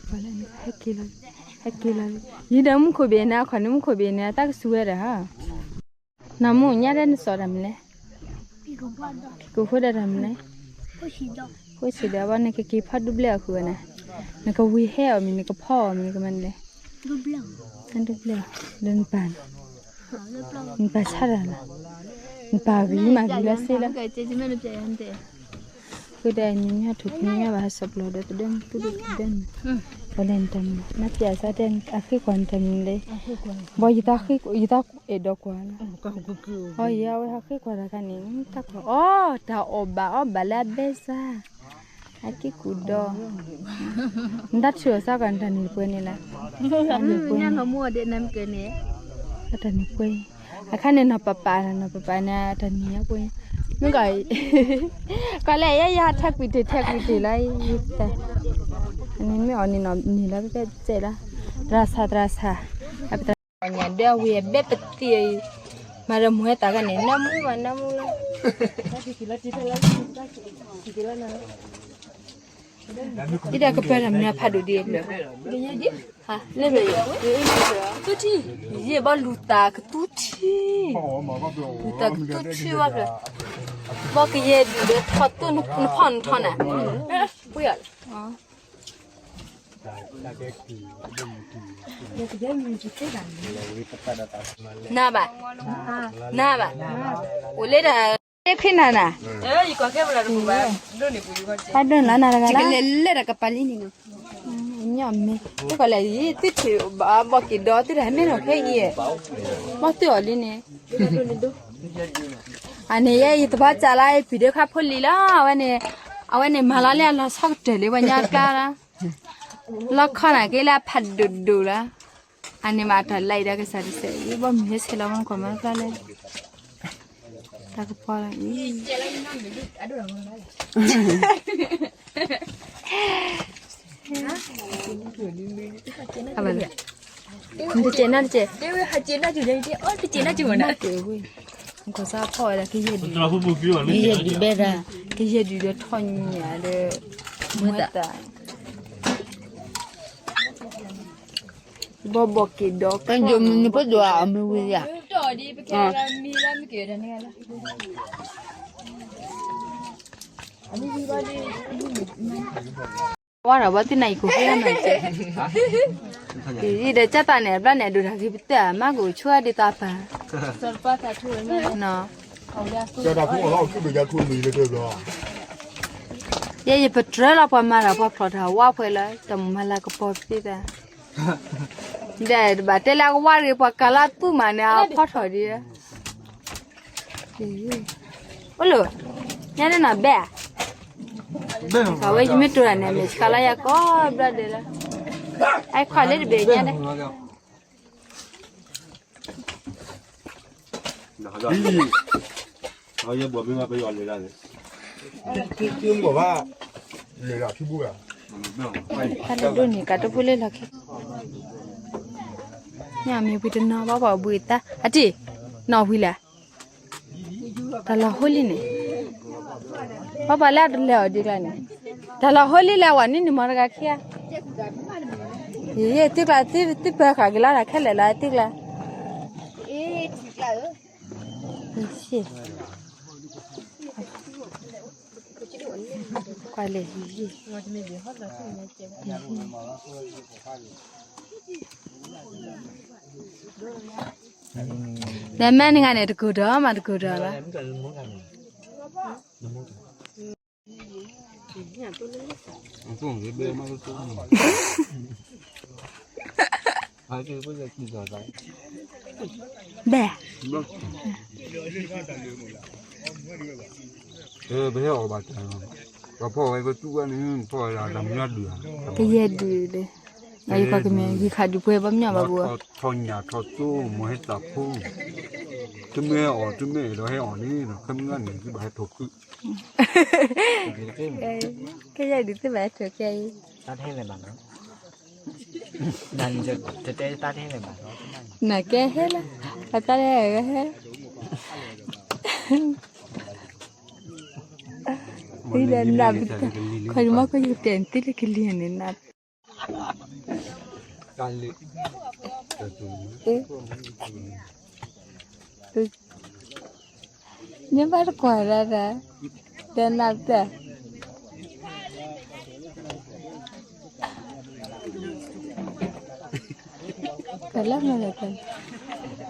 ဟဲက့ၤလီၤ, ဟဲက့ၤလီၤ, ယံၤဒီးမူခိၣ်ဘ့ၣ်န့ၣ် အခီၣ်န့ၣ်မူခိၣ်ဘ့ၣ်န့ၣ် တၢ်ကစူၤဝဲဒီးဟါ, နမူညါဒဲနစီၤတၢ်မနုၤလဲၣ်, ဖံးကိာ်ဖိဒီးတၢ်မနုၤလဲၣ်, ဖိဆံးဒီးဘၣ်နကက့ၤဖီဒူပျဲၢ်အီၤဃုာ်ဝဲန့ၣ်, နကဝံၤဟဲအီၤမ့ၢ် နကဖီအီၤမ့ၢ် နကမၤနုၤလဲၣ်, ဒူပျဲၢ်, ဒီးနပၢ် နပၢ်ဆါတၢ်လီၤ, နပၢ်ဂံၤမးဂံၤလီၤစ့လီၤ, ဃုာ်ဒီးနံၤညါထူၣ်ဖံးညါဘၣ်ဟးစီၤပျီဒီးတဒၢနသူၣ်ဒိၣ်တဒၢနံၤ, ပှၤလဲၤနတၢ်မံၤ နပျဲၢ်စါတဲအဃ့ကွၢ်နတၢ်မံၤလၢ, ဘၣ်ယသးဃ့ ယသးအဲၣ်ဒိးကွၢ်လီၤ, အီယၤဝဲဟးဃ့ကွၢ်တၢ်ခါန့ၣ် တၢ်ကွၢ်အီၣ် တၢ်အီၣ်ဘၣ်အီၣ်ဘၣ်လၢအဘဲစါ အက့ၢ်ကူၣ်ဒီး, နတၢ်ထုးအီၤစါကွၢ်နတၢ်နံၤပှဲၤန့ၣ်လၢ, တၢ်နံၤပှဲၤ, အခါန့ၣ်နီၢ်ပပၢ် နီၢ်ပပၢ်န့ၣ် တၢ်နံၤညါပှဲၤ, မ့ၢ်ကီး, ကီးလဲၣ် ယဲယဟးထဲကွံာ်တ့ၢ်ထဲကွံာ်တ့ၢ်လီၤ, အန့ၣ်မ့ၢ်အီၤန့ၣ်နီၢ်နံၤလီၤ ပတဲလီၤ, သရၣ်ဆါသရၣ်ဆါ, အပသရၣ်ညါဒဲအဝံၤအဘဲပသံၣ်, မၤဒီးမူဝဲသးခါန့ၣ် နၢမူဘၣ်နၢမူလီၤ ဒ်တၢ်ကပၤတၢ်မနုၤဖးဒိၣ်ဒ်အဘျီ, လၢဘျီ, ယဘၣ်လူၤသးကသူထံ, လူၤသးကသူထံဘၣ်ဘျီ, ဘၣ်ကယဲၢ်ဒုးဒီးထီၣ်သိၣ်နဖီၣ်နထီၣ်နၤ, ပှ့ၤအီၤ နၤဘၣ်, နၤဘၣ်, အိၣ်လၢတၢ်, တခ့နၤနၤ, ဖးဒိၣ်နၤနၤတဂၤလၢ, မ့ၢ်, တခီလဲၣ် သုထံၣ်ဘၣ်က့ၤဒီးသုတၢ်ဟဲမ့ၢ်ထီၣ်ခဲအံၤ, ဘၣ်သုအီၤလံန့ၣ်, အန့ၣ်ယဲယသဘီစၢ်လၢ ပံၤဒိခါဖိလံၤလီၤ အဝဲန့ၣ်, အဝဲန့ၣ်မၤလီၤလၢအလီၤဆီကတၢၢ်လံ ပှၤညါကျါလီၤ, လီခီနၤက့လၢအဖးဒိၣ်ဒိၣ်လီၤ, အန့ၣ်မးတၢ်လၢအံၤဒီးကစၢ်တစဲး ယဘၣ်မုၢ်ဟဲဆဲးလီၤမနုၤကွၢ်မၤကျါလဲၣ်, တၢ်ကပီၤလီၤအံၤ အဒိၣ်ဒီးမနုၤလဲၣ်, အဒိၣ်ဒီးမနုၤလဲၣ်, အဘၣ်လဲၣ်, နတကဲးနတကဲး, တကဲးနတကဲးဝဲ, ကစၢ်ဖီၣ်ဝဲဒၣ် ကယဲၢ်ဒုး, ကယဲၢ်ဒုးဘဲဒၣ်, ကယဲၢ်ဒုးဒီးထီၣ်ညါဒီး, မ့ၢ်သး, ဘီဘီက့ၤဒီး, ကယိမနုၤပဒိၣ်အမုၢ်ဝံၤယၤ, ဝါဒီးဘီသ့ၣ်နၤအံၤကိးဖဲနၤကဲ, အံၤဒီးကၢ်သးန့ၣ် ဘျီန့ၣ် ဒိၣ်တၢ်ဂ့ၤပတၢ်မး ကအိၣ်ဆူၣ်ဒ်သိးပၢ်, ယဲယပတြၢလီၤပှၤမၤတၢ်ပှၤဖျိးတၢ်ဝါဖှဲးလၢ တၢ်မုၢ်မၤလၤကပီၤသ့ၣ်တၢ်, ဒီးတဘၣ်တဲလၢအကဝါတဂ့ၤ ပှၤကၤလၢသူမးန့ၣ် အဖီထီၣ်ဒံး, အိၣ်လၢ, ညါန့ၣ်နဘဲၣ်, အဝဲယမ့ၢ်တိၢ်တၢ်န့ၣ် မ့ၢ်ဆှးလီၤယၤကိးဘျီဒဲးလၢ, အခွါလၢတဘ့ၣ်ညါဒဲး တၢ်လၢဒိၣ်န့ၣ် ကးတဖိလၢလီၤခံ, ညါမ့ၢ်ပှၤတနီၤဘၣ်ပှၤဘှံးတၢ် အတံၢ်, နီၢ်ဝံၤလဲၣ်, တၢ်လီၤဟိလံန့ၣ်, ဘၣ်ပှၤလၢအတလဲၤအီၤဒ်ကျါန့ၣ်, တၢ်လီၤဟိလံလဲၣ် ဝဲန့ၣ်န့ၣ်မ့ၢ်တဂၤခံဂၤ, ယသုကျါ, သုပၢၤဃာ်က့ၤလီၤတၢ်ခဲလၢာ်လီၤသုကျါ, ကွၢ်လဲၣ်, နမ့ၢ်နဂၤန့ၣ် တကိၢ်ဒီးမးတကိၢ်ဒီးလီၤ. ဘဲၣ်, ပဖီၣ်ဝဲကသူဝဲန့ၣ် ဖီၣ်ဝဲဒၣ်တၢ်မနုၤဒုးဧါ, ကယဲၢ်ဒုးဒီး, ယကီၢ်ကမ့ၢ်ဂံၢ်ခါဒုးပှဲၤဘၣ်မညီဘၣ်ဘိ, ထီၣ်ညၣ်ထီၣ်သိ မိၢ်ဟဲသးဖိ, သုမ့ၢ်ဟဲအီၣ် သုမ့ၢ်အဲၣ်ဒိးဟဲအီၣ်န့ၣ်ဒီး ခဲမုၢ်ဂၤန့ၣ် သုဘၣ်ဟဲထီၣ်ခု, ကယဲၢ်ဒုးသုဘၣ်ဟဲထီၣ်ခဲအံၤ, နကဲဟဲလၢ, အတၢ်ဟဲဟဲ, ဒီးန, ခီဒမီၢ်ကယုၢ်တဲာ်နသ့လၢကလံၤန့ၣ်န, မ့ၢ်ဘၣ်တကွၢ်ဒၣ်ဒၣ်, ဒီးနတၢ်, ကလၢမလဲၣ်, လ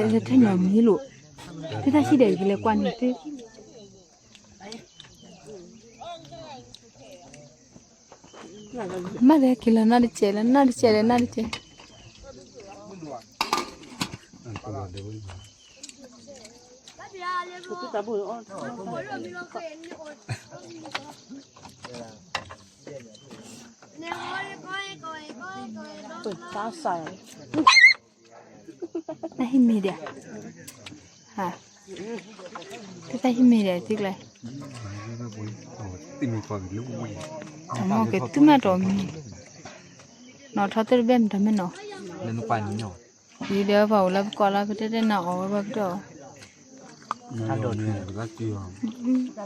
ဲၤထဲနီၤမံၤလိာ်, သုတၢ်ဟံၣ်ဒီးယကလဲၤကွၢ်န့ၣ်သု မ့ၢ်လဲၤက့ၤလီၤနတစဲးလီၤ နတစဲးလီၤ နတစဲး, တၢ်ဟံၣ်မ့ၢ်ဒၣ်, တၢ်ဟံၣ်မ့ၢ်ဒၣ်သုကျဲ, တၢ်မ့ၢ်ကဲသုမ့ၢ်တီၢ်မံၤ, နီၢ်ထီၣ်သ့ၣ်တဘ့ၣ်မတၤမ့ၢ်နီၢ်, ယံၤဒီးပှၤအိၣ်လၢပကိးလၢပတဲတဲနၤအီၣ်ဝဲပှၤကတၢၢ်, အတီၢ်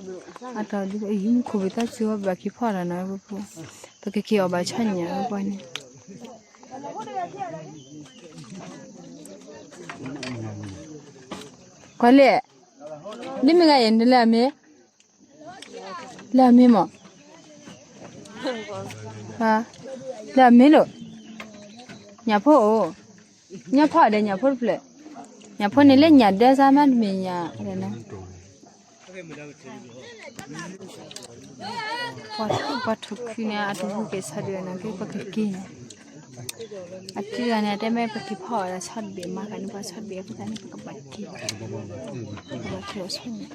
ဒ်အံၤမူခိၣ်ပသၣ်စူၤဝဲဘၣ်က့ၤဖီၣ်တၢ်နီၤ, ပကက့ၤအီၣ်ဘၣ်ဆီညၣ်ဝဲပှၤန့ၣ် ကွၢ်လဲၣ်, ဒ်မ့ၢ်ဂၤအံၤ နလဲၤအမ့ၢ်, လဲၤအမ့ၢ်မး, လဲၤအမ့ၢ်လိာ်, ညၣ်ဖိအိၣ်, ညၣ်ဖီၣ်ဒီးညၣ်ဖိတဖျၢၣ်, ညၣ်ဖိန့ၣ်လၢညၣ်ဒၢစါမးတမ့ၢ်ညၣ်, ပှၤထိၣ်ခုန့ၣ် အတဟူးက့ၤဆီဒံးဝဲန့ၣ် က့ၤပကက့ၤန့ၣ်, အတုဂၤန့ၣ် တဲမ့ၢ်ပက့ၤဖီၣ်ဝဲဒၣ်ဆီတဘ့ၣ်မး ကန့ၣ်ပှၤဆီတဘ့ၣ်အဃိသတးန့ၣ် ပကဘၣ်က့ၤ, ပကဘၣ်က့ၤအီၤဆီန့ၣ်,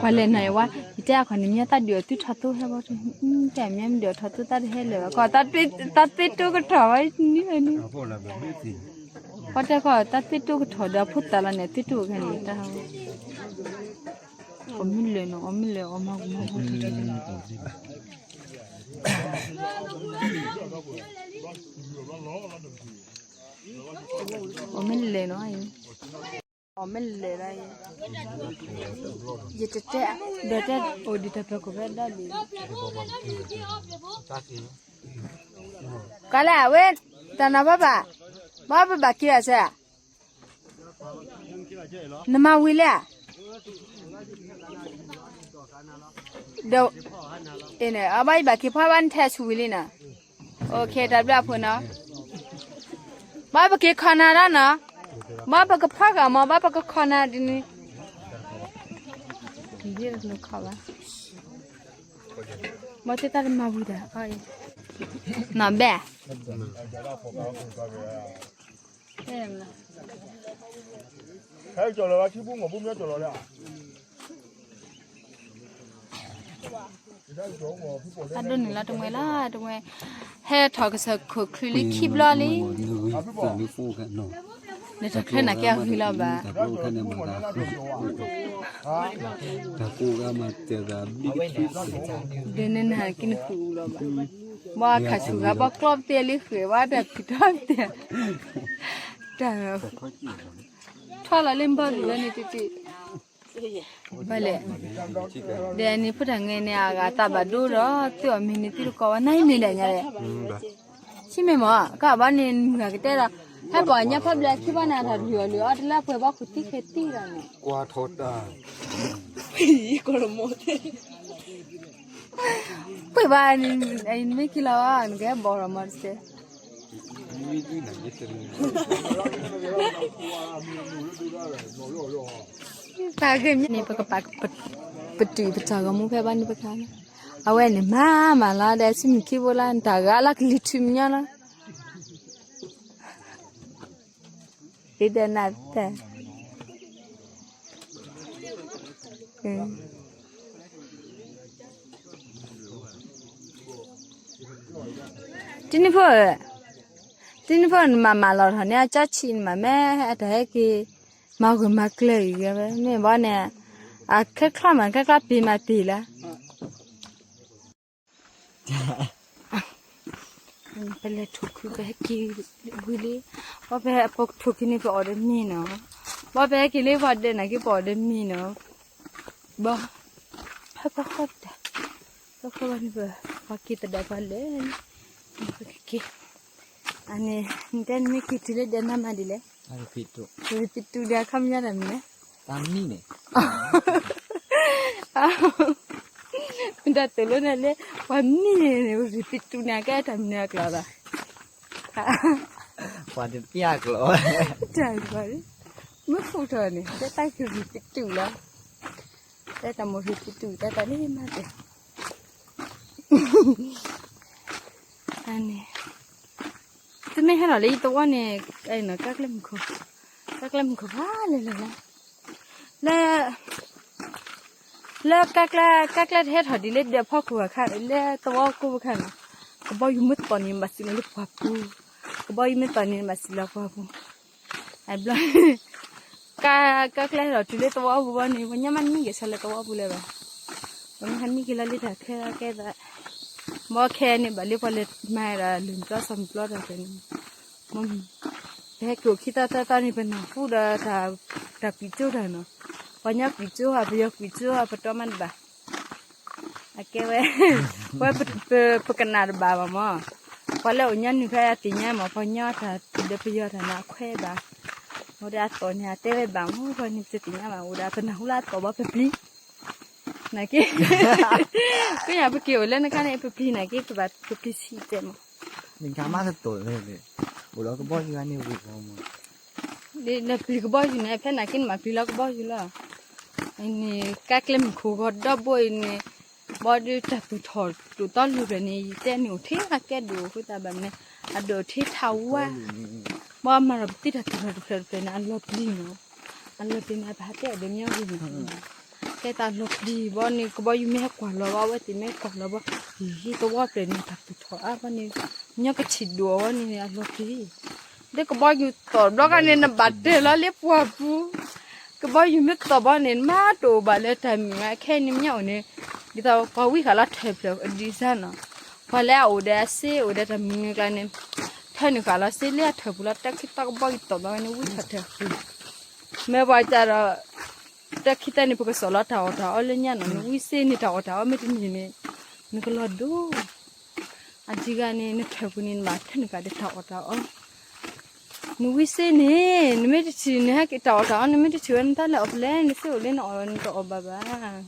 ကွၢ်လဲၣ်နၤယဝဲ, ယတဲအခီန့ၣ် မ့ၢ်သးဒုးအီၤသုထီၣ်သိဟဲဘၣ်, တဲမ့ၢ်မ့ၢ်ဒုးအီၤထီၣ်သိသးတဟဲလၢၤဘၣ်, ကီး သးသ့တိကထီၣ်ဝဲန့ၣ်, ပှၤတဲကီး တၢ်သ့တိကထီၣ်ဒီးအဖိသၣ်လီၤန့ၣ် သ့တိခဲန့ၣ်တၢ် အီၣ်မ့ၢ်လဲၤနီၤ အီၣ်မ့ၢ်လဲၤအီၣ်မၤကမၣ်ဖိ အီၣ်မ့ၢ်လဲၤနီၤ အီၣ်မ့ၢ်လဲၤဒၣ်အံၤ ယတတဲ ဒီးတဲအိၣ်ဒံးတၢ်ပၢၤခိၣ်ဖဲဒၣ်လံ ကလဲၣ်ဝဲ တၢ်နၤဘၣ်ဘၣ် ဘၣ်ပဘၣ်က့ၤအစဲ နမၤဝံၤလဲၣ် ဒီး အဘၣ်ယဘၣ်က့ၤဖီဘၣ်နထဲဆူဝံၤလံနီၤ OK တၢ်ဘျုးအဖိနီၤ ဘၣ်ပက့ၤခီနၤဒၣ်နီၤ ဘၣ်ပကဖီဂာ်မး ဘၣ်ပကခီနၤဒ်န့ၣ် ဘၣ်သ့ၣ်တၢ်တမၤဝံၤတၢ် နီၤဘဲ ဟဲကၠီလီၤဝဲခံပူၤမီၤပူၤမီၤကၠီလီၤဒၣ် အဒိၣ်န့ၣ်လီၤတမှဲလီၤတမှဲ ဟဲထီၣ်ကစၢၢ်ခိၣ်ချူလံခံဘျီလံ နတၢ်ချၢနာ်က့အဂ့ၤလီၤဘၣ် တၢ်ကိၢ်ဂၤမၤတဲာ်သးဘံၣ်ကထူၣ်စဲး ဒ်န့ၣ်နဟးက့ၤနဃုာ်အူလီၤဘၣ် ဘၣ်ခးဆူၣ်ဂၤဘၣ်ကျီပတဲလံဃဲၤဘၣ်တၢ်ဖံးထီၣ်တဲာ် တၢ် ထီၣ်လီၤလၢဘီၣ်လံၤဝဲန့ၣ်တံၢ်တံၢ် ဘၣ်လဲၣ် ဒီးန့ၣ်ဖိတၢ်ငဲန့ၣ် အဂၤသးဘၣ်ဒိဒီး သုအီၣ်မ့ၤန့ၣ်သုတကိးဝဲ နၤအံၤမ့ၢ်ဒၣ်ညါလဲၣ် ဆံမ့ၢ်မး ကဘၣ်န့ၣ်မုၢ်ဂၤကတဲဒီး ဟဲပိာ်ညါဖးဘျဲၣ်ခံဘီန့ၣ် အတၢ်လုၢ်အီၣ်လုၢ်အီတလၢပှဲၤဘီခိၣ်သံခဲတံၢ်ဒီးန့ၣ် ကွၢ်ထီၣ်တၢ် ပှဲၤဘၣ်န့ၣ် နမ့ၢ်က့ၤလီၤ နကဟဲဘီၣ်လီၤမးတစဲး တၢ်ဂ့ၢ်မ့ၢ်န့ၣ် ပကပာ်ပတုာ်ပတၢ်ဂီၤမူဖဲဘၣ်န့ၣ်ပခါလီၤ အဝဲန့ၣ်မၤမၤလီၤဒီး ဆံမုၢ်ခံဘိလီၤ တၢ်ဂၤလီၤကလံၤထုးမညီလီၤ ဒ်ဒီးနၤတၢ် တနံၤဖိဧၢ, တနံၤဖိနမၤမၤလီၤထီၣ်န့ၣ် အကၠီဆံးနမၤမဲာ် အတၢ်ဟဲက့ၤ မၤဂၢၢ်မၤကျၢၤအံၤဝဲ မ့ၢ်ဘီန့ၣ် အခဲချီမး ခဲချီပ့ၤမၤပ့ၤလၢ ပလဲၤထိၣ်ခုပဟဲက့ၤဝံၤလံ, ဘီပဟဲပထိၣ်ခုန့ၣ် ပအီၣ်ဒီးမ့ၤနီၤ, ဘီပဟဲက့ၤလၢပှၤဒဲးနာ်က့ ပအီၣ်ဒီးမ့ၤနီၤ, ဘီ ဟဲပှၤဃီတၢ်, ပဃီဘၣ်န့ၣ် ပက့ၤသဒၣ်ပှၤလဲၣ်, ပကက့ၤ, အန့ၣ် နတဲနမ့ၢ်က့ၤတုၤလၢဒဲးနမၤဒ်လဲၣ်, ရံပံတူၢ်ဒီးအခီပညီတၢ်မနုၤလဲၣ်, တၢ်မံန့ၣ် မ့ၢ်တၢ်သိၣ်လိန့ၣ်လၢ ပှၤမံန့ၣ် ရံပံတူၢ်န့ၣ် ကဲတၢ်မနုၤအကျိာ်ဘၣ်, ပှၤတပျၢ်ကျိာ်, တၢ်ဘၣ်, မ့ၢ်ဃူထီၣ်န့ၣ် တဲတၢ်ကရံပံတူၢ်လီၤ, တဲတၢ်မိၢ်ရံပံတူၢ် တဲတၢ်န့ၣ်မၤတဲ အန့ၣ် သုမ့ၢ်ဟဲထီၣ်လၢယသဝီန့ၣ် ကါကျဲမုၢ်ခိၣ်, ကါကျဲမုၢ်ခိၣ်ဖးလဲၢ်လဲၢ်လီၤ, လၢ လၢကါကျဲ ကါကျဲတဟဲထီၣ်ဒ်လၢဒဲးဖီခိၣ်အခါ လၢသဝီကိးအခါန့ၣ် ကဘီယူၤမ့ၢ်သီၣ်န့ၣ် ဘၣ်စံၣ်လီၤလၢပှၢ်ပူၤ, ကဘီယူၤမ့ၢ်သီၣ်န့ၣ် ဘၣ်စံၣ်လီၤပှၢ်ပူၤ, အဘျီ ကါ ကါကျဲဟဲထီၣ်တုၤလၢသဝီပူၤဘီန့ၣ် ပှၤညီမးနံၣ်က့ၤဆၢလၢသဝီပူၤလၢၤဘၣ်, ပှၤမ့ၢ်ဟးနံၣ်က့ၤလီၤလၢတၢ်ခဲကဲသး, ဘီခဲန့ၣ်ဘၣ်လၢပှၤလဲၤမၤဒၣ်လၢၢ်ပျီစီၤပျီတၢ်ခဲန့ၣ် ပဟဲက့ၤအိၣ်ခံသီသၢသီန့ၣ် ပနၢ်ဟူဒီးတၢ်ကွံာ်ကၠိတၢ်နီၤ, ပှၤညီကွံာ်ကၠိဧါ ပယီၤကွံာ်ကၠိဧါ ပတီမးတဘၣ်, အကဲဝဲ, ဝဲပကနၣ်တဘၣ်ဘၣ်မး, ပှၤလၢအိၣ်ညီနုၢ်ဖဲအသ့ၣ်ညါမး ပှၤညီတၢ်ဒီးပယီၤတၢ်န့ၣ် အခွဲးဘၣ်, အိၣ်ဒီးအသီၣ်န့ၣ် အတဲဝဲဘၣ်မး ပှၤန့ၣ်ပတသ့ၣ်ညါဘၣ် အိၣ်ဒီးပနၢ်ဟူလၢအသီၣ်ဘီပပျံၤ နာ်က့, ကယၤပက့ၤအိၣ်လၢနခါန့ၣ် ပပျံၤနာ်က့ ပဘၣ်ပပျံၤဆံးတဲမး, နခါမးတတိၢ်လၢ, အိၣ်လီၤကဘီယူၤန့ၣ်ဝံၤမး, နပျံၤကဘီယူၤန့ၣ် ဖဲနာ်က့နမၤပျံၤလီၤကဘီယူၤလီၤ, န့ၣ် ကါကျဲမုၢ်ခိၣ်ဂီၤဒီဘိအံၤန့ၣ်, ဘီဒုးတၢ်သူၣ်ထီၣ်ဒိၣ်သီလၢပျၢၤန့ၣ် ယတဲန့ၣ်အိၣ်ထဲအကဲဒိၣ်အဃိသတးဘၣ်မနုၤ, အဒိၣ်ထဲထးဝါ, ဘီမၤဒီးပသံတၢ်သူၣ်ထီၣ်တဖျၢၣ်တဖျၢၣ်န့ၣ် အလီၤပျံၤနီၤ, အလီၤပျံၤန့ၣ် ပဟးတဲအီၤဒီးမ့ၢ်အဂ့ၢ်န့ၣ်, ကဲသးလီၤပျံၤဘီန့ၣ် ကဘီယူၤမ့ၢ်ဟဲကွၢ်လီၤဘီ အဝဲသ့ၣ်မ့ၢ်ကွၢ်လီၤဘီ, ယံၤသဝီဖျၢၣ်န့ၣ် တၢ်သူၣ်ထီၣ်အါဘီန့ၣ်, ညီကထံၣ်ဒိၣ်အီၤဘီန့ၣ် အလီၤပျံၤ, ဒီးကဘီယူၤသီၣ်ဘျီခါန့ၣ် နဘၣ်တၢၢ်လီၤလၢပှၢ်ပူၤ, ကဘီယူၤမ့ၢ်သီၣ်ဘီန့ၣ် နမ့ၢ်တအိၣ်ဘၣ်လၢတၢ်မံၤမး ခဲအံၤန့ၣ်မ့ၢ်အိၣ်န့ၣ် ဒ်သိးပှၤဝံၣ်ဃာ်လီၤထၢၣ်ဖျၢၣ်ဒ်စၢ်နီၤ, ပှၤလၢအအိၣ်ဒီးအစ့အိၣ်ဒီးတၢ်မံၤမံၤကျါန့ၣ် ထၢနုာ်ဃာ်လီၤစ့လၢအထၢၣ်ပူၤလီၤ တၢ်ခံသီကဘီယူၤသီၣ်ဘီန့ၣ် ဝံၣ်ထီၣ်ထၢၣ်ဃုာ် မ့ၢ်ပှၤကဒီး တၢ်ခံသီန့ၣ် ပကစီၣ်လီၤတၢ်အီၣ်တၢ်အီလၢညါနီၤ, နဝံၣ်စ့န့ၣ်တၢ်အီၣ်တၢ်အီမ့ၢ်တန့ၢ်န့ၣ် နကလီၤဒိ အဒံဂၤန့ၣ် နထၢၣ်ပူၤန့ၣ် နဘၣ်ထၢနုာ်ဃာ်ဒီးတၢ်အီၣ်တၢ်အီ နဝံၣ်စ့န့ၣ် နမ့ၢ်တထံၣ် နဟဲက့ၤတၢ်အီၣ်တၢ်အီ နမ့ၢ်တထံၣ်ဝဲနတၢ်လဲၤအီၣ်ဖဲလဲၣ် နစ့အိၣ်လၢနအီၣ်လီၤ နတအီၣ်ဘၣ်ဘၣ် တ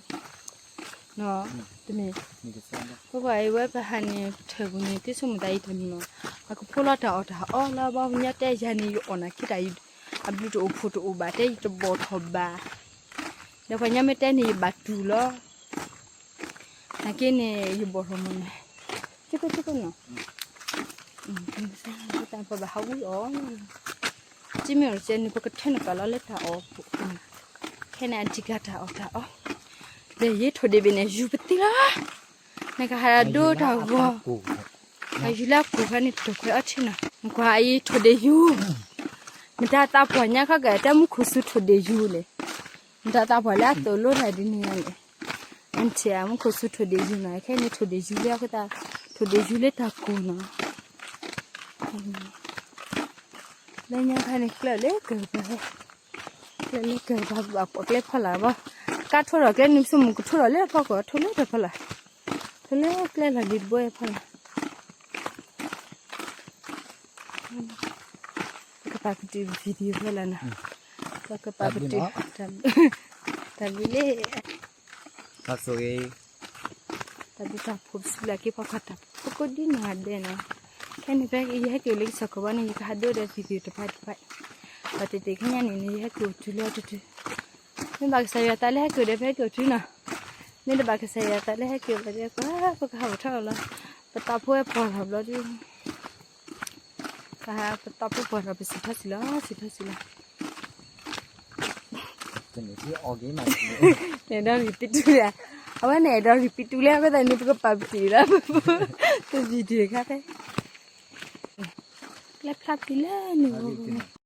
မ့ၢ် ပကွၢ်အံၤဝဲပဟးန့ၣ် ထၢၣ်ပူၤန့ၣ် တ့ဆိကမိၣ်သးအံၤတၢ်မံၤနီၤ, အကဖိလီၤတၢ်အီၣ်တၢ်အီလီၤ ဘၣ်ပညါတဲယၤန့ၣ် ယအီၣ်နာ်က့တၢ် အဘျုးတအိၣ်ဖှိၣ်တအိၣ်ဘၣ် တဲယတဘီၣ်ထီၣ်ဘၣ်, ဒီးပှၤညီမ့ၢ်တဲန့ၣ် ယဘၣ်တူၢ်လီၤ နာ်က့န့ၣ် ယဘီၣ်ထီၣ်မးန့ၣ်, ကကကနီၤ, တၢ်ပဘၣ်ဟးဝံအီၤ, ကမ့ၢ်အီၤကဲန့ၣ် ပကထၢနုာ်ဃာ်လီၤလၢတၢ်အီၣ်ပူၤ, ခဲန့ၣ်အဒံဂၤတၢ်အီၣ်တၢ်အီ, ဒီးယထိၣ်ဒ့ၣ်ဘ့ၣ်န့ၣ် ယူၤပသံလီၤ, နကဟးဒိတၢ်ဂီၤ, အယူၤလၢအကိၢ်ခါန့ၣ်တခွဲးအီထံနီၤ, နကွၢ်အံၤထိၣ်ဒ့ၣ်ယူၤ, မတၤသးပှၢ်ညါခီကတၢ်မူခိၣ်စူၤထိၣ်ဒ့ၣ်ယူၤလဲၣ် မတၤသးပှၢ်လၢအသိၣ်လိတၢ်ဒ်န့ၣ်ညါန့ၣ်, အထံၣ်မူခိၣ်စူၤထိၣ်ဒ့ၣ်ယူၤနီၤ, ခဲန့ၣ်ထိၣ်ဒ့ၣ်ယူၤလၢအဃိသတး, ထိၣ်ဒ့ၣ်ယူၤလၢတၢ်ကိၢ်နီၤ, လၢညါခါန့ၣ် ကျၢၢ်လၢကၢၢ်ပၤ, ကျၢၢ်လၢကၢၢ်ပၤ ဘၣ်ပိာ်ကျဲဖီလာ်ဘၣ်, ကါထိထီၣ်ကျဲနုာ်ဆိကမိၣ်ကထိထီၣ်လၢဖီခိၣ် ထိလၢတၢ်ဖီလာ်, ထိလၢကျဲလီၢ်လံၤတဘိဖီလာ် ပကပာ်ပတုာ် video ဖဲလီၤနီၤ, ပကပာ်ပတုာ်, တၢ်ဘျုးလံ, တၢ်ဘျုးတၢ်ဖှိၣ်ပစူးလၢက့ၤပှၤကွၢ်တၢ်ဖိကိးဒ်နီၢ်ဂၤဒဲးနီၤ, ခဲန့ၣ်ဖဲယဟဲက့ၤအိၣ်လၢကစၢၢ်ကီးဘီန့ၣ် ယကဟးဒိဒီး video တဖၣ်တဖၣ်, ဘၣ်တ့ၢ်တ့ၢ်ခဲညါန့ၣ် ယဟဲက့ၤအိၣ်တုၤလၢတတုၤ, မ့ၢ်ဘၣ်ကစၢ်ယွၤသးလၢဟဲက့ၤအိၣ်ဒီး ဖဲဟဲက့ၤအိၣ်တုၤနီၤ, မ့ၢ်တဘၣ်ကစၢ်ယွၤသးလၢဟဲက့ၤအိၣ်ဘၣ်ဒီး ပကဟးအိၣ်ထီၣ်လီၤ, ပသးဖိဝဲပှၢ်ထီၣ်ဘျီဒ် ပသးဖိပှၢ်ထီၣ် ပစံးထီၣ်စံးလီၤ စံးထီၣ်စံးလီၤ, အဲၣ်ဒိး repeat တူၢ်လံ, အဝဲန့ၣ်အဲၣ်ဒိး repeat တူၢ်လံ အဃိသတးန့ၣ် ပကပာ်ပတုာ်လီၤ, ပ video ခါဖဲ, ကျဲဖျါပတုာ်လၢန့ၣ်